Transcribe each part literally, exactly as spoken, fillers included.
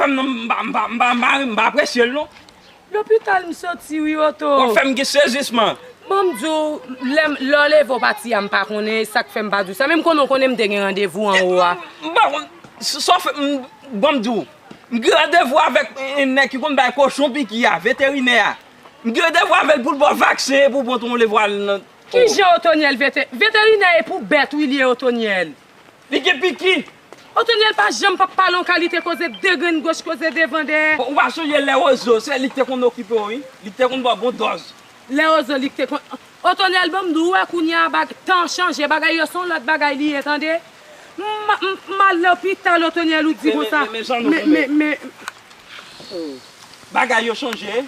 Fanm nan, m pa, m pa, m pa, m pa, m pa apresye l non. Lopital m soti wi, Oto. W ap fè m gen sezisman. Ban m di w, lè m, lè w leve w pati a, m pa konnen, e sa k fè m pa di w sa. Men m konnen w konnen m te gen randevou anwo a. M pa konn, sa w fè, m, ban m di w. M gen randevou avèk, e, nèg ki konn bay kochon piki a, veterinè a. M gen randevou avè l pou l ba w vaksen e pou w pran ton levwal nan. Kijan Otonyèl vete-, veterinè e pou bèt wi li ye Otonyèl. Li gen piki. Otonyèl pa janm p ap pale yon kalite koze de grenn goch koze devan dèyè. Ou pa sonje Lè Wozo, se li k te konn okipe w wi. Li k te konn ba w bon dòz. Lè Wozo li k te konn. Otonyèl ban m di w, ou wè kounye a bag, tan chanje, bagay yo se yon lòt bagay li ye tande. M, m, m al lopital Otonyèl ou di konsa. Men, men, men, men, men, men. Bagay yo chanje.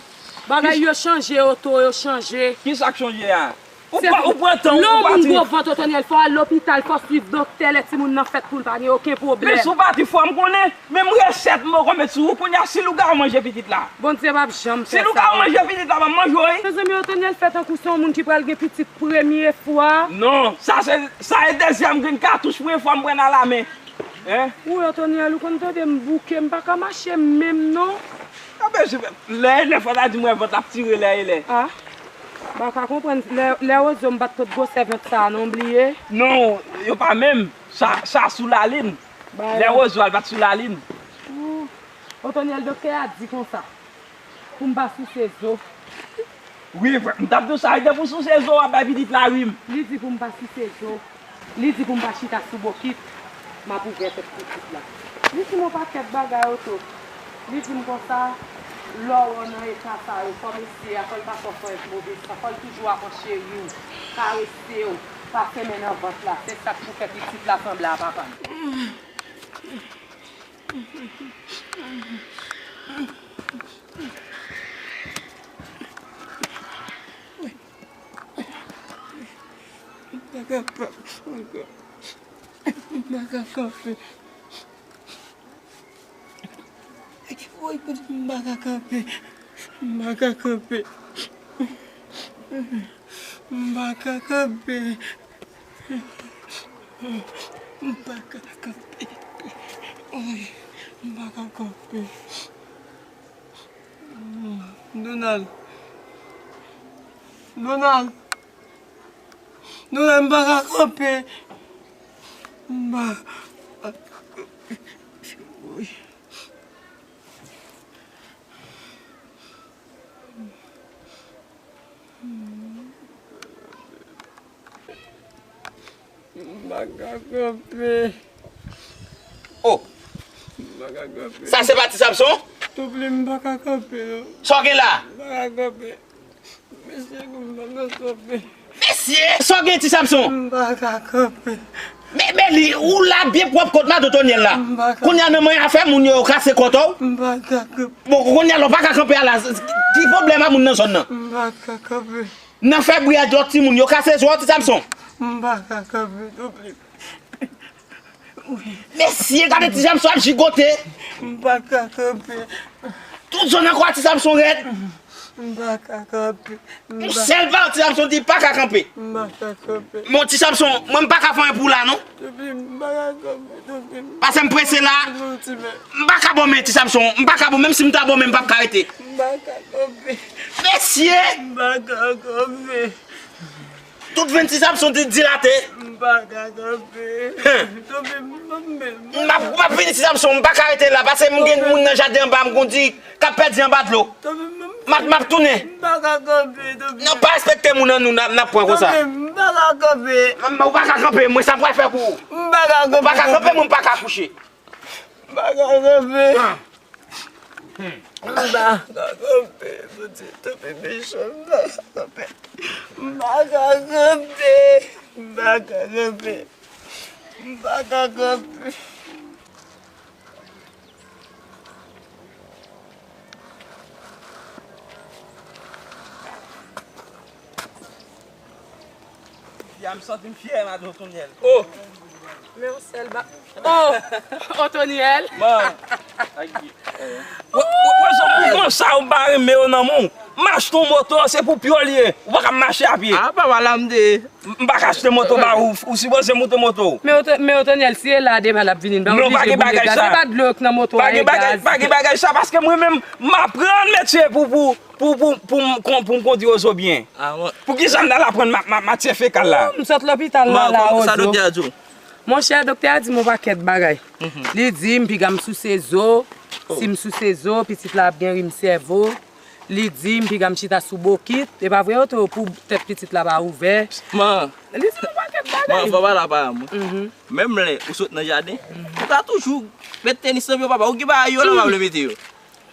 Bagay yo chanje, Oto, yo chanje. Kisa k chanje a? Ou pran, ou pran tan ou, ou pati. Lè yon moun gwo vant Otonyèl, fò w al lopital, fò w swiv doktè, lè timoun nan fèt pou l pa gen okenn pwoblèm. Men si w pati fò m konnen, menm resèt m poko met sou ou, kounye a si lougawou manje pitit la. Bondye p ap janm fè sa. Si lougawou manje pitit la, m ap manje w wi. Mezanmi, Otonyèl fè tankou se yon moun ki pral gen pitit premye fwa. Non, sa se, sa e dezyèm grenn katouch premye fwa m pran nan lamen. Hein? Woy, Otonyèl, ou konn tande m bouke, m pa ka mache menm non. Anben, lè e lè, fò ta di m wè vant la ap tire lè e lè. Ah, m pa ka konprann. Lè, Lè Wozo m pa t pot gwosè vant sa a non, m bliye. Non, yo pa menm. Sa, sa sou lalin. Lè Wozo al pa t sou lalin. Ou, Otonyèl, doktè a di konsa. Pou m pa souse zo. Wi, m t ap di w sa, li te pou souse zo w ap bay pitit la wi m. Li di pou m pa souse zo. Li di pou m pa chita sou bokit. M ap ouvè tèt pitit la. Li di m yon pakèt bagay Oto. Li di m konsa, lè w nan eta sa yo, fò mesye a, fò l pa fè w fè move san, fò l toujou ap an cheri w, karese w, pase men nan vant la. Se sa k pou fè pitit la sanble a papa l. M pa kapab ankò. M pa ka kanpe. Woy, m pa ka kanpe. M pa ka kanpe. M pa ka kanpe. M pa ka kanpe. Woy, m pa ka kanpe. Donald. Donald. Donald, m pa ka kanpe. M pa ka kanpe. Woy. M pa ka kanpe. Oh! M pa ka kanpe. Sa se pa Ti Samson? Souple, m pa ka kanpe non. Sa w gen la? M pa ka kanpe. Mesye, m pa ka kanpe. Mesye! Sa w gen, Ti Samson? M pa ka kanpe. Men, men li, ou la byen pwòp kot madanm Otonyèl la. M pa ka. Kounye a nan manyen afè moun yo, yo kase kòtò w. M pa ka kanpe. Bon, kounye a la, w pa ka kanpe a la. Ki pwoblèm a moun nan zòn nan? M pa ka kanpe. Nan fè bri a djòt timoun yo kase zo w, Ti Samson. M pa ka kanpe, souple. Wi. Mesye, gade Ti Samson ap jigote. M pa ka kanpe. Tout zòn nan kwa Ti Samson rèd. M pa ka kanpe. M pa. Yon sèl pawòl Ti Samson di pa ka kanpe. M pa ka kanpe. Bon, Ti Samson, mwen m pa ka fè anyen pou w la non. Souple, m pa ka kanpe, souple. Paske m prese la. M pa ka ba w men, Ti Samson. M pa ka ba w, menm si m ta ba w men, m p ap ka rete. M pa ka kanpe. Mesye! M pa ka kanpe. Tout venn Ti Samson di, dilate. M pa ka kanpe. Hen. Souple, m, m, m, m ap, m ap fini Ti Samson, m pa ka rete la, paske m gen moun nan jaden anba, m kondi k ap pèdi anba dlo. M ap, m ap tounen. M pa ka kanpe, Toby. Non, pa respekte moun an nou, n ap, n ap pran konsa. Toby, m pa ka kanpe. M, ou pa ka kanpe, mwen sa m pral fè pou ou. M pa ka kanpe. Ou pa ka kanpe, mwen m pa ka kouche. M pa ka kanpe. Ah. M pa ka kanpe, Bondye, Toby mechan, m pa ka kanpe. M pa ka kanpe. M pa ka kanpe. M pa ka kanpe. Fi a, m santi m fyè, madanm Otonyèl. Oh! Men yon sèl ba-, oh! Otonyèl. Bon. Wè, wè, wè, zòt mouvman sa, ou pa renmen yo nan men w. M achte yon moto, se pou pye w li ye. Ou pa ka mache a pye. A, papa, la m te. M pa ka achte moto ba ou, ou sipoze moute moto w. Men Oto-, men Otonyèl, si e la demen l ap vini, n pa oblije boule gaz. Se pa dlo k nan moto a, e gaz. Pa gen bagay sa, paske mwen menm, m aprann metye pou, pou, pou, pou, pou m kon-, pou m kondui Ozo byen. Poukisa m t al aprann ma-, ma-, matyè fekal la? M sot lopital la, la, Ozo. Monchè, doktè a di m yon pakèt bagay. Li di m piga m souse zo, si m souse zo, pitit la ap gen rim sèvo. Li di m piga m chita sou bokit. E pa vre, Oto, pou tèt pitit la pa ouvè. Li di m yon pakèt bagay. Man, fò pale a paran mwen. Menm lè ou sot nan jaden, ou ka toujou met tenis nan pye w, papa. Ou gen bagay yo la, pa vle mete yo.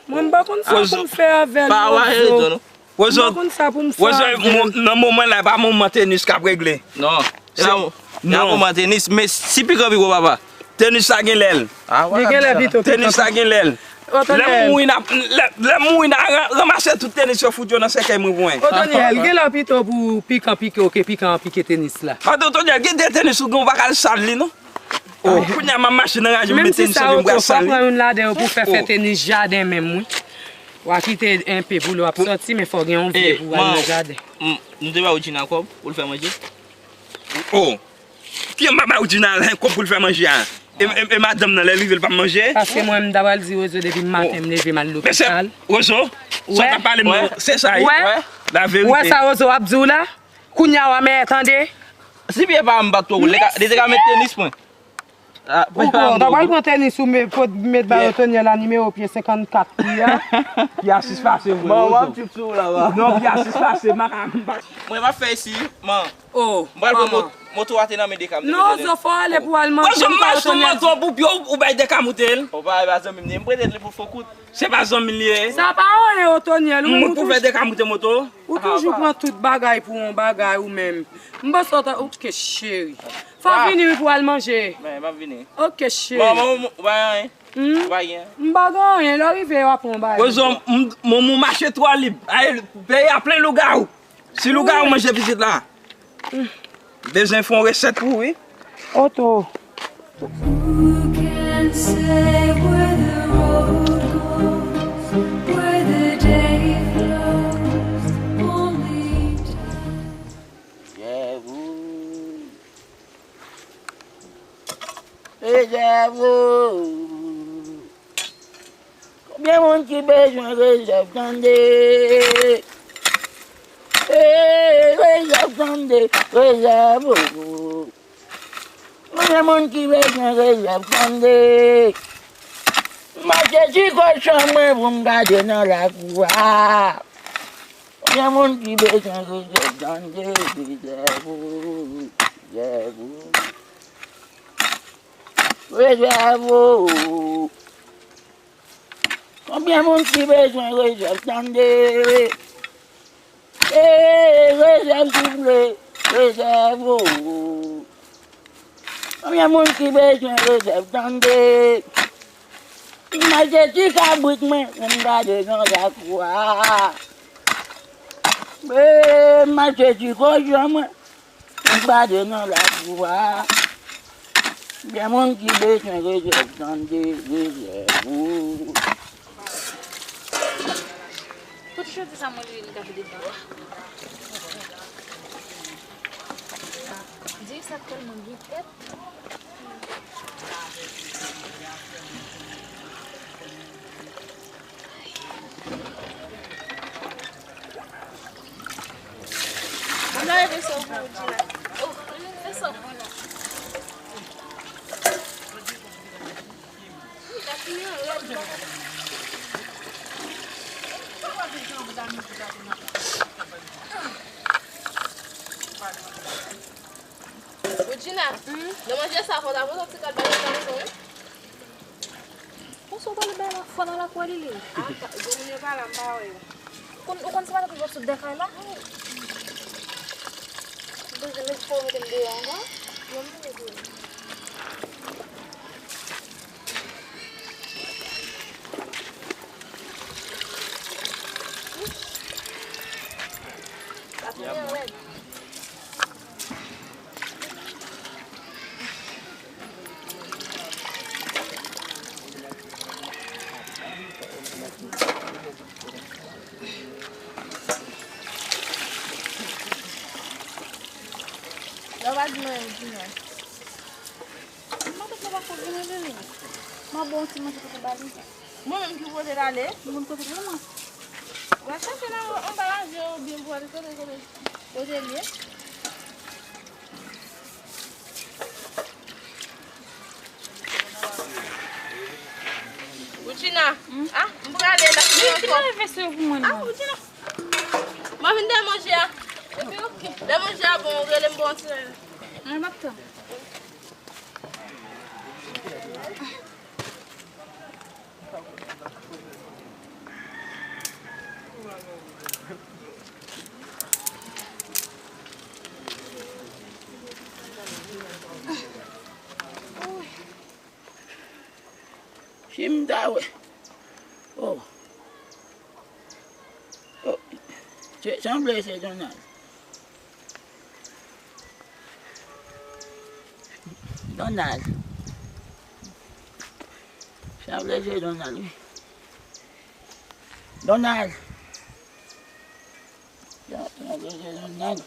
Mwen, m pa konn sa pou m fè avè l, Ozo. Ozo, m pa konn sa pou m fè avè l. Nan moman la, e pa moman tenis k ap regle. Non. Se pa moman tenis, men si pikan pi gwo, papa. Tenis sa gen lè l. Li gen lè pito pikan. Tenis sa gen lè l. Lè m mouri, n a, lè, lè m mouri, n a ra-, ranmase tout tenis yo, fout yo nan sèkèy mwen pou mwen. Otonyèl, gen lè pito pou pikan pike w ke pikan an pike tenis la. Paske Otonyèl, gen de tenis ou gen, ou pa ka al sal li, non. Kounye a m ap mache nan raje, m met tenis nan pye m, m pral sal li. Menm si sa, Oto, fò pran youn ladan yo pou fè, fè tenis jaden menm, wi. W a kite enpe pou lè w ap sòti, men fò gen yon vye pou w al nan jaden. Nou te ba Woodjina kòb pou l fè manje? Oh! Ki m pa ba Woodjina kòb pou l fè manje a? E, e, e madanm nan, lè l rive, l pa manje? Paske mwen, m ta pral di Wozo depi maten, m leve, m al lopital. Wozo, sa w t ap pale m nan, se sa, wi. Laverite. Ou wè sa Wozo ap di w la? Kounye a w a mèyè tande. Si pye pa m pa t twò woule, li te ka met tenis mwen. Ou pran, ta pral pran tenis ou met, met bay Otonyèl la nimewo pye senkannkat pye a. Pye a sis pase vre. Bon, w ap trip sou ou la, ba. Non, pye a sis pase, maka. Mwen m ap fè isi, man. Oh, m pral pran mot-, moto a te nan men Dekam. Non, Ozo, fò ale pou al manje. Ozo, m achte yon moto pou pye w, ou bay Dekam ou te l. Ou pa bay zanmi m, m prete li pou fo kout. Se pa zanmi l ye. Sa pa anyen, Otonyèl, ou menm ou toujou pran tout bagay pou yon bagay ou menm. M panse w ta, ok, cheri. Fò w vini wi pou al manje. Men, m ap vini. Ok, cheri. Bon, bon, ou pa gen anyen? Ou pa gen? M pa gen anyen, lè w rive, w ap pran yon bagay. Ozo, m, m, m mache twò lib. Ay, peyi a plen lougawou. Si lougawou manje pitit la. Bezwen fè yon resèt pou ou, wi. Oto. Who can say where the road goes, where the day flows? Only time. Jèvou. Jèvou. Konbyen moun ki bezwen rezèv tande? Ee, rezèv tande, rezèv o. Konbyen moun ki bezwen rezèv tande? M mache ti kochon mwen pou m gade nan lakou a. Konbyen moun ki bezwen rezèv tande? Rezèv o, rezèv o. Rezèv o. Konbyen moun ki bezwen rezèv tande? Ee, rezèv souple, rezèv o. Konbyen moun ki bezwen rezèv tande? M mache ti kabrit mwen pou m gade nan lakou a. Ee, m mache ti kochon mwen. M gade nan lakou a. Gen moun ki bezwen rezèv tande, rezèv o. Kote jodi sa mwen li, li gade devan. Di sa tèlman gen tèt. Mwen leve sa w pou di la. Oh, fè sa w pou nou. Wi, ta fini an rèd la. Woodjina, nan manje sa, fò w ta pote yon ti kal bay yo nan mezon, wi. Konsa w pale bay la fò nan lakou a, Lili. A, pa, gwo moun yo pa la, m pa wè yo. Ou konn, ou konn se pa nan tout w ap sot de kay la? M bezwen met fò w mete m deyò ankò. Yo, m vini pou ou. Sa fè rèd. Mwen, Dina. Mwen pa konn vini, Lili. Mwen bon ti manje pou te ba li. Mwen menm ki pote l ale. Mwen kote l, mwen. W al chache nan anba ranje oubyen pou al kote, kote, kote l ye. Woudjina, ah, m prale la. Woudjina, fè sou pou mwen, ah, non. Woudjina. M ap vin dèyè manje a. Epi, oke. Lè manje a bon, ou rele m pou yon ti lè. Mwen, m ap tann. Si m ta wè. Oh. Oh. Se, sanble se Donald. Donald. Sanble se Donald, wi. Donald. Donald. Donald. Donald.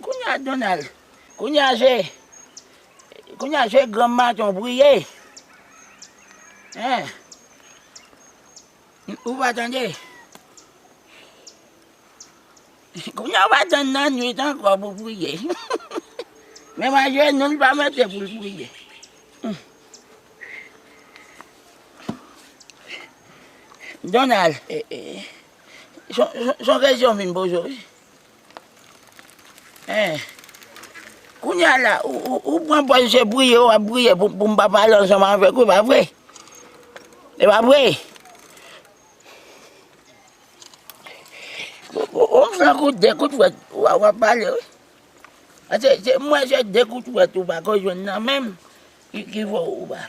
Kounye a, Donald. Kounye a, se, kounye a, se granm maten w priye. Hein? Ou pa tande? Kounye a, w pa tann nan nwit ankò pou priye. Menm ajenou l pa mete pou l priye. Donald, eh, eh, son, son, son kesyon m vin poze w, wi. Hein. Kounye a la, ou, ou, ou pran pòz se priye, w ap priye pou, pou m pa pale ansanm avèk ou, e pa vre? E pa vre? Ou, ou, ou m fè yon kout, de kout fwèt, w a, w ap pale, wi. Se, se, mwen, se de kout fwèt ou pa ko jwenn nan menm ki, ki fè ou pa.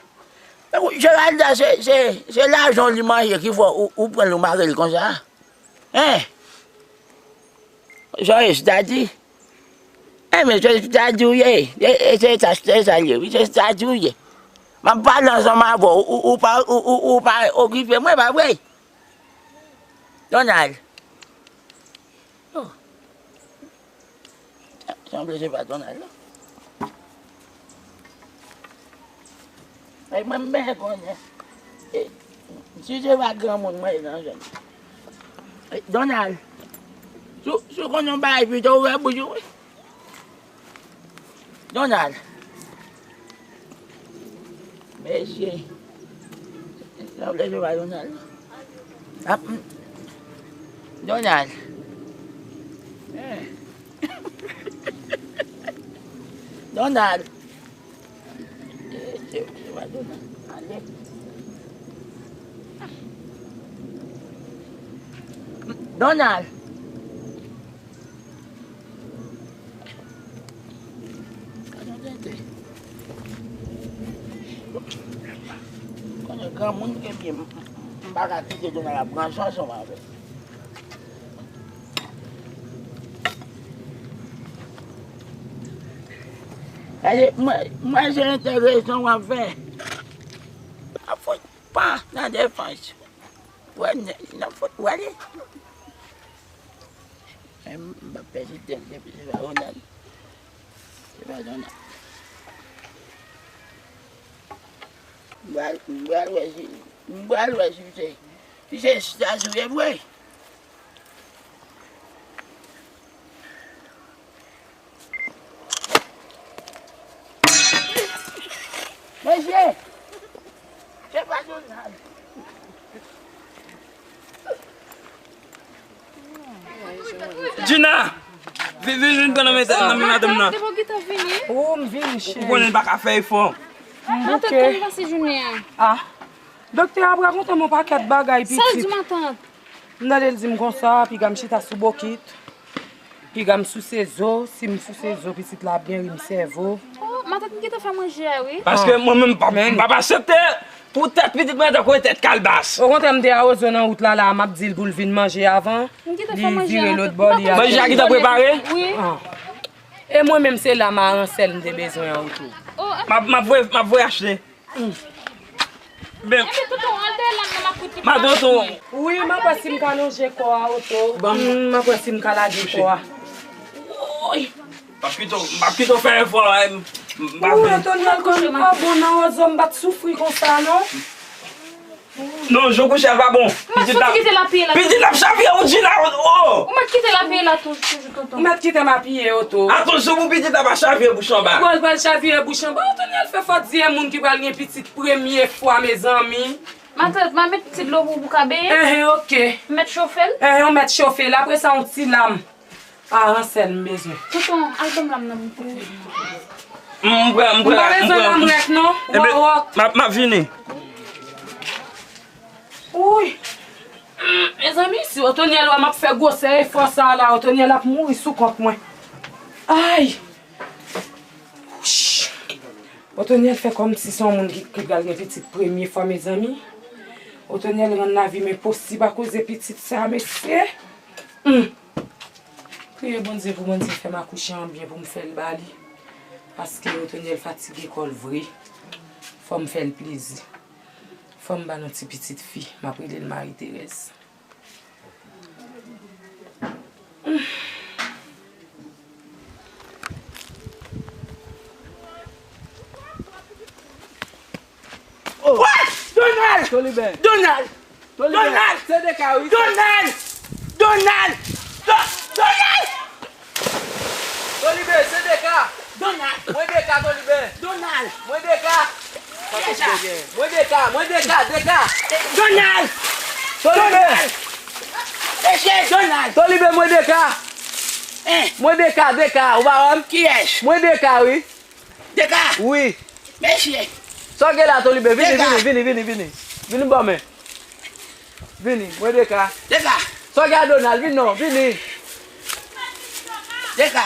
Donk, Geralda, se, se, se lajan w li manje ki fè ou, ou pran l ou mare l konsa. Hein? Sa e stati? Eh, men se stati w ye. E, e se sa, se sa l ye, wi, se stati w ye. M ap pale ansanm avè w, ou, ou, ou pa, ou, ou, ou pa okipe mwen, pa vre? Donald. Oh. Sanble se pa Donald, non. Ay, mwen, m byen konnen. E, si se pa granmoun mwen ye nan zòn. E, Donald, si w, si w konn yon bagay pito, ouvè bouch ou, wi. Donald. Mesye. Sanble se pa Donald, non. Ap, Donald. Eh. Donald. Eh, se, se pa Donald. Ale. Donald. Gad yon tenten. Konnen granmoun ke m ye, m, m, m pa ka kite Donald ap ranse ansanm avè m. Gade, mwen, mwen se entèvansyon w ap fè. Pa fout pa nan defans. Wè, n-, nan fout, wè li. Men m p ap pèdi tèt depi se pa Ronald. Se pa Ronald. M pral, m pral wè si, m pral wè si se, si se staj ou ye vre. Mesye! Se pa Donald. Gina! Vin, vin, vin pran nan men, nan men madanm nan. Depi w gentan vini? Oh, m vini, cheri. Ou konnen l pa ka fè efò. Matant, kòman pase jounen an? Ah. Doktè a rakonte m yon pakèt bagay, pitit. Sa l di, matant? M tande l di m konsa, piga m chita sou bokit, piga m souse zo, si m souse zo, pitit la ap gen rim sèvo. Oh, matant, m gentan fè manje a, wi. Paske mwen menm, m p ap, m p ap aksepte pou tèt pitit mwen tankou yon tèt kalbas. Okontrè, m te awoze nan wout la, la, m ap di l pou l vin manje avan. M gentan fè manje a, matant. Li vire lòt bò, li al. Manje a gentan prepare? Wi. Ah. E mwen menm, se la, maransèl m te bezwen an tou. Oh, m ap, m ap voye, m ap voye achte. Ben, madanm tonton. Wi, m ap wè si m ka lonje kò a, oto. M ap wè si m ka lage kò a. Woy! M ap kite w, m ap kite w fè efò, m, m pa vle. Antonio, l konn pa bon nan wozo, m pa t soufri konsa, non. Non, jan w kouche a pa bon. Pitit la, pitit la ap chavire wout Jina, oh! Ou mèt kite l apiye la toujou, tonton. Ou mèt kite m apiye oto. Atansyon pou pitit la pa chavire bouch anba. Bon, l pral chavire bouch anba. Antonio, l fè fòt di e moun ki pral gen pitit premye fwa, mezanmi. Matant, m a met ti dlo pou, pou w ka benyen. Enhen, oke. M mèt chofe l. Enhen, ou mèt chofe l. Apre sa, yon ti lam. A, ransèl m bezwen. Tonton, al ban m lam nan pou. M pran, m pran, m pran. M pa bezwen lam rèk non. Ou pa wòk. M ap, m ap vini. Wouy. Mezanmi, si Otonyèl wè m ap fè gwosè efò sa a la, Otonyèl ap mouri sou kont mwen. Ay! Wouch! Otonyèl fè kòmsi se yon moun ki, ki pral gen pitit premye fwa, mezanmi. Otonyèl rann lavi m enposib akoz de pitit sa, mesye. Hum. Priye Bondye pou Bondye fè m akouche an byen pou m fè l ba li. Paske Otonyèl fatige kò l vre. Fò m fè l plezi. Fò m ba l yon ti pitit fi. M ap rele l Marie Thérèse. Oh! Donald! Toliben! Donald! Toliben! Donald! Se Deka, wi. Donald! Donald! Do-, Donald! Toliben, se Deka! Donald! Mwen Deka, Toliben! Donald! Mwen Deka! Mwen Deka, mwen Deka, Deka! Donald! Toliben! Mesye Donald! Toliben, mwen Deka! Hein? Mwen Deka, Deka, ou pa wè m? Kiyès? Mwen Deka, wi. Deka! Wi. Mesye! Sa w gen la, Toliben? Vini, Deka! Vini, vini, vini, vini. Vini bò men. Vini, mwen Deka. Deka! Sa w gen a Donald? Vini non, vini. Deka!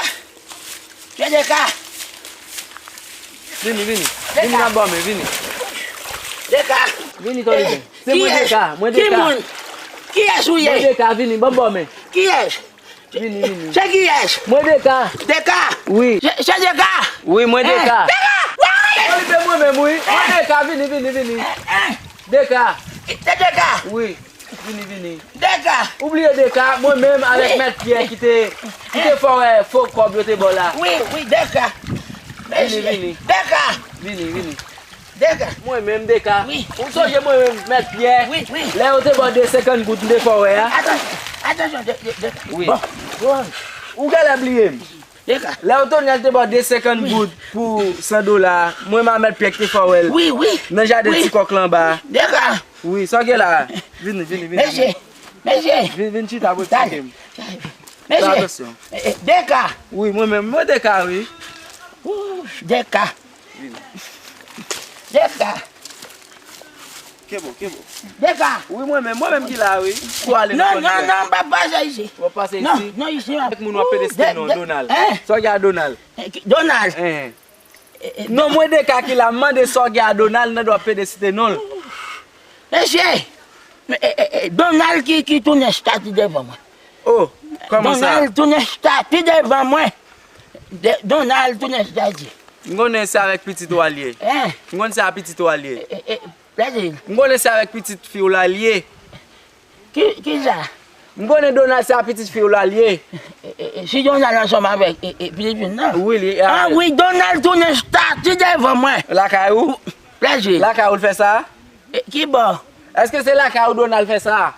Mesye Deka! Vini, vini. Vini nan bò men, vini. Deka! Vini, Toliben. Se mwen Deka, mwen Deka. Ki moun? Kiyès ou ye? Mwen Deka, vini, ban m bò men. Kiyès? Vini, vini. Se kiyès? Mwen Deka. Deka? Wi. Se, se Deka? Wi, mwen Deka. Deka! Toliben, mwen menm, wi. Mwen Deka, vini, vini, vini. Deka. Se Deka? Wi. Vini, vini. Deka! Ou bliye Deka, mwen menm avèk Mèt Pyè ki te, ki te fè w wè fo kòb yo te ba w la. Wi, wi, Deka. Vini, vini. Deka! Vini, vini. Deka. Mwen menm, Deka. Wi. Ou sonje mwen menm, Mèt Pyè? Wi, wi. Lè yo te ba w de senkant goud, m te fè w wè a? Atan-, atansyon, de, de, de. Wi. Bon. Ou genlè bliye m. Deka. Lè Otonyèl te ba w de senkant goud pou san dola, mwen menm a Mèt Pyè ki te fè w wè l. Wi, wi. Nan jaden ti kòk lan anba. Deka. Wi, sa w gen la? Vini, vini, vini. Mesye, mesye. Vin, vin chita pou eksplike m. Mesye. Fè atansyon. Eh, eh, Deka. Wi, mwen menm, mwen Deka, wi. Ouh, Deka. Vini. Deka. Kenbe w, kenbe w. Deka. Wi, mwen menm, mwen menm ki la, wi. Kou ale nan kòd. Non, non, non, m p ap pase isi. W ap pase isi? Non, non, isi, non. Kèk moun w ap pede site non, Donald. Hein? Sa w gen a Donald? Eh, ki, Donald. Hein. Eh, eh, non, mwen Deka ki la, m mande sa w gen a Donald, nan dwa pede site non l. Mesye, eh, eh, eh, Donald ki, ki tounen estati devan mwen. Oh, kòman sa? Donald tounen estati devan mwen. De, Donald tounen estati. M konnen se avèk pitit ou a l ye. Hein? M konnen se a pitit ou a l ye. Eh, eh, eh, Brazil. M konnen se avèk pitit fi w la l ye. Ki, kisa? M konnen Donald se a pitit fi w la l ye. E, e, e, si Donald ansanm avèk, e, e, Filipin nan? Wi, li avèk. Ah wi, Donald tounen estati devan mwen. Lakay ou? Brazil. Lakay ou l fè sa? E, ki bò? Èske se lakay ou Donald fè sa?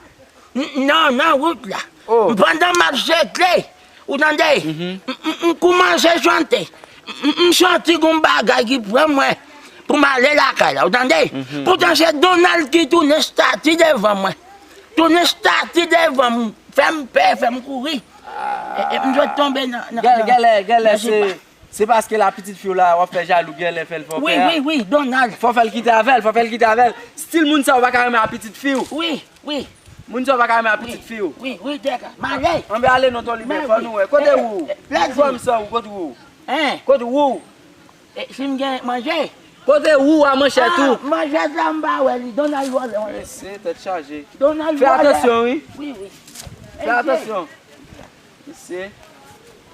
N-, non, nan wout la. Oh. Pandan m ap jete, ou tande? Mhm. M, m, m koumanse chante. M, m, m santi gon bagay ki pran mwen pou m ale lakay la, ou tande? Mhm. Poutan se Donald ki tounen estati devan mwen. Tounen estati devan m, fè m pè, fè m kouri. E, e, m sot tonbe nan, nan, gèlè, nan, gèlè, gèlè, nan se, se paske la pitit fi w la, w ap fè jalou, gèlè fè l fè w pè a. Wi, wi, wi, Donald. Fò w fè l kite avè l, fò w fè l kite avè l. Stil moun sa yo pa ka renmen a pitit fi w. Wi. Wi. Moun sa yo pa ka renmen a pitit fi w. Wi, wi, Deka. M ale. Anben ale non, Toliben, fò nou wè. Kote wou? Ou fè m san ou, kote wou? Hein? Kote wou? E, si m gen manje? Kote wou a, manchè tou? Ah, manchèt la m pa wè li. Donald vòlè, manchè. Mesye, tèt chaje. Donald vòlè. Fè atansyon, wi. Wi, wi. Fè atansyon. Mesye.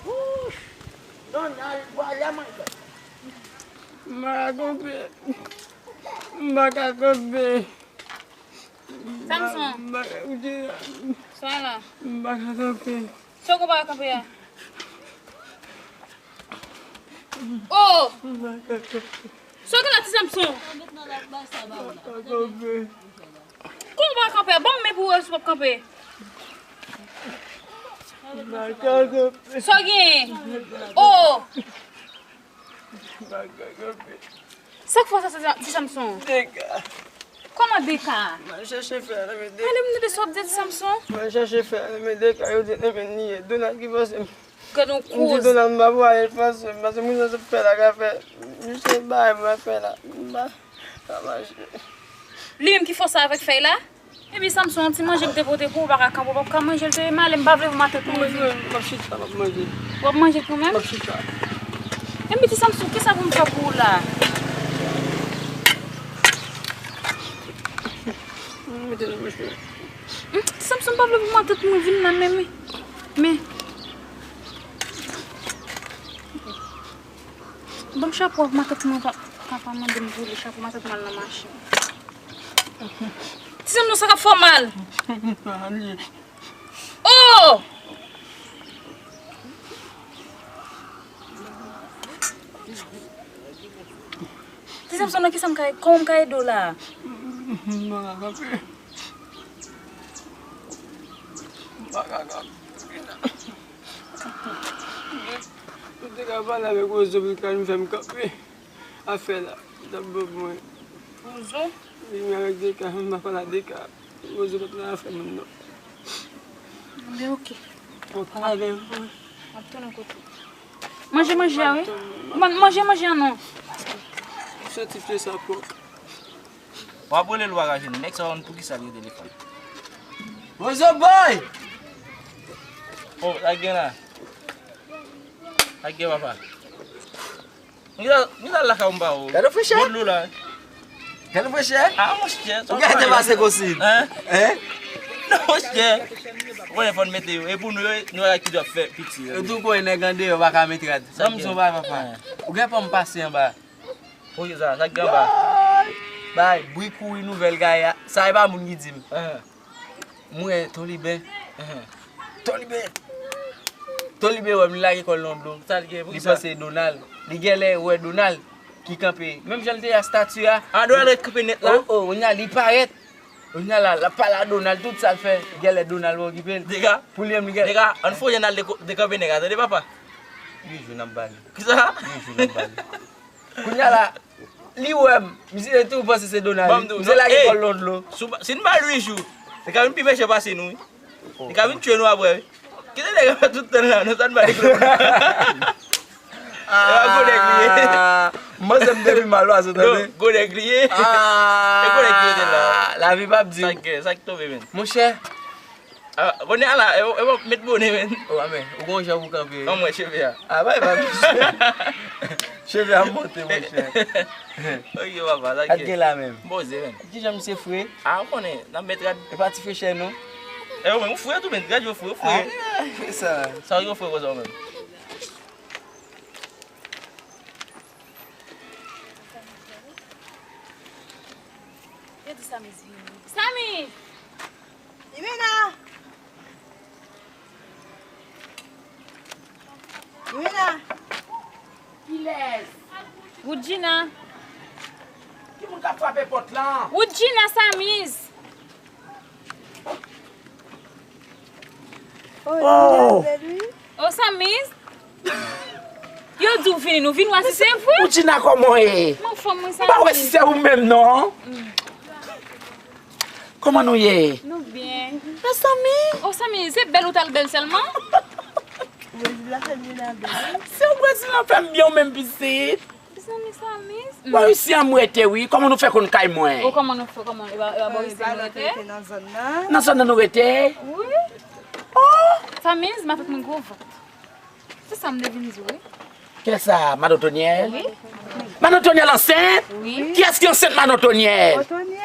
Ouch. Donald vòlè, manchè. M pa ka kanpe. M pa ka kanpe. Samson. M pa ka kanpe. Sa la. M pa ka kanpe. Sa w pa ka kanpe a? Oh! Sa w gen la, ti Samson? Kòman w pa kanpe? Ban m men pou w wè si w p ap kanpe. Sa w gen? Oh! Sa k fè w sa, ti Samson? Dega. Kòman dega? Mwen chèche fè ale men dega. Ale m tande sa w ap di, ti Samson. Mwen chèche fè ale men dega, yo di ale men niye. Donald ki fòse m. Gad yon kouz. M di Donald m pa pwale, l fòse m. Paske moun sa ap fè la ka fè. Misye bay mwen fè la. M pa ka mache. Li menm ki fòse avèk fèy la? Epi Samson, yon ti manje m te pote pou ou, ou pa ka kanpe, ou p ap ka manje l, te mal, m pa vle pou matant mwen vin. M ap chita, m ap manje. W ap manje tou menm? M ap chita. Epi ti Samson, kisa pou m fè pou ou la? Mete nan bouch mwen. Ti Samson, m pa vle pou matant mwen vin la, men, men, men. Ban m chapo a, matant mwen pa, pa, pa mande m pou li chapo, matant mwen al nan mache. Ti Samson, sa k ap fè w mal? Oh! Ti Samson, nan kisa m ka, kòman m ka ede w la? M pa ka kanpe. M pa ka kanpe. M te ka pale avèk Wozo pou l ka vin fè m kanpe. Afè la, li t ap ban mwen. Wozo? Li menm avèk Deka, m pa pale a Deka. Wozo pa t nan afè moun non. Anben, oke. Mwen pale avè l. M ap tounen kote w. Manje manje a, wi. Man-, manje manje a non. Soti pye sa pòk. W ap rele l, w pa ka jwenn li. Nèg sa, w konn poukisa l gen telefòn. Wozo boy! Oh, sa k gen la? Sa k gen, papa? Mwen al lakay ou, m pa wè w. Gade freche. Gwo dlo la. Gade freche. Ah, monchè, ou gade pase kosi. Hein? Hein? Non, monchè. Ou konnen fò n mete yo. E pou nou yo, nou wè ki djòb fè piti yo. Yo tou konnen nèg andeyò pa ka met rad. Sa m di w, papa. Ou gen pòm pase anba. Poukisa? Sa k gen anba? Bay, bri kouri nouvèl gaye a. Sa e pa moun ki di m. Mwen, Ton Liben. Ton Liben. Ton Liben wè m, li lage kò l nan dlo. Sa l gen? Li panse e Donald. Li genlè wè Donald ki kanpe. Menm jan l te ye a stati a. Ah, Donald ret kanpe nèt la? Oh, oh, kounye a li parèt. Kounye a la, l ap pale a Donald, tout sa l fè. Genlè Donald va okipe l. Dega. Pou li menm, li gen. Dega, ann fouye n al deko-, dekanpe nèg la, tande papa? Yon jou n ap ba li. Kisa? Yon jou n ap ba li. Kounye a la, li wè m, misye tou panse se Donald. Ban m di w, li lage kò l nan dlo. Si n ba l uit jou, li ka vin pi mechan pase nou, wi. Li ka vin tchwe nou apre, wi. Kite nèg la fè tout tan la, nou sa n ba li klou. E pa gwo nèg li ye. Mwen se m te pi mal, wa, sou tande. Gwo nèg li ye. E gwo nèg li ye la. Lavi p ap di w. Sa k gen, sa k tonbe, menn. Monchè, Ah, kounye a la, e, e, met bone, men. Oh, amè, ou gon jan pou kanpe. An mwen, cheve a. Ah, bay, bay, mesye. Cheve a monte, monchè. Ok, papa, sa gen la menm. Poze, men. Kijan misye fre? Ah, ou konnen, n ap met rad. E pa ti frechè, non? E, ou menm, ou fre tou, men. Gad yo fre, ou fre. Ah, sa. Sa yo fre konsa, ou menm. Yo di Samiz vini. Samiz! Imena! Imena! Kilès? Woodjina! Ki moun k ap frape pòt lan? Woodjina, Samiz! Oh! Oh, Samiz! Yo di w vini, nou vin wè si se vre. Woodjina, kòman w ye? M anfòm, wi, Samiz. M pa wè si se ou menm, non. Kòman nou ye? Nou byen. Mezanmi! Oh, Samiz, se bèl ou t al bèl sèlman? Brezil la fè m byen avè l. Se Brezil la fè m byen, ou menm pitit. Mezanmi, Samiz. Bon, isi an m rete, wi. Kòman nou fè konn kay mwen? Oh, kòman nou fè, kòman? E pa, e pa bò isi an nou rete? Nan zòn nan. Nan zòn nan nou rete? Wi. Oh! Samiz, matant mwen gwo vant. Se sa m te vin di w, wi. Kiyès sa? Madan Tonyèl? Wi. Madan Tonyèl ansent? Wi. Kiyès ki ansent Madan Tonyèl? Madan Tonyèl.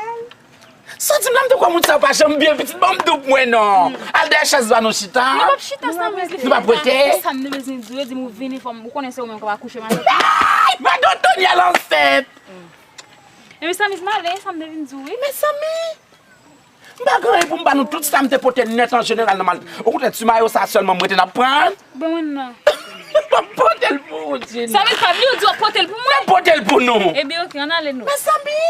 Santi m la, m te kwè moun sa yo pa janm byen pitit, ban m doup mwen non. Al dèyè chèz ba nou chita. Nou p ap chita, Samiz, li fini. Nou p ap rete. Se sa m te bezwen di w, yo di m ou vini, fò m, ou konnen se ou menm k ap akouche matant. Ay, Madan Tonyèl ansent. Ebyen, Samiz, m ale, sa m te vin di w, wi. Mezanmi! M pa gen anyen pou m ba nou, tout sa m te pote nèt an jeneral nan mal. Okontrè, ti mayo sa sèlman m rete n ap pran. Ban mwen non. M ap pote l pou Bondye non. Sa vin fè m li, ou di w ap pote l pou mwen? Mwen pote l pou nou. Ebyen, oke, ann ale nou. Mezanmi!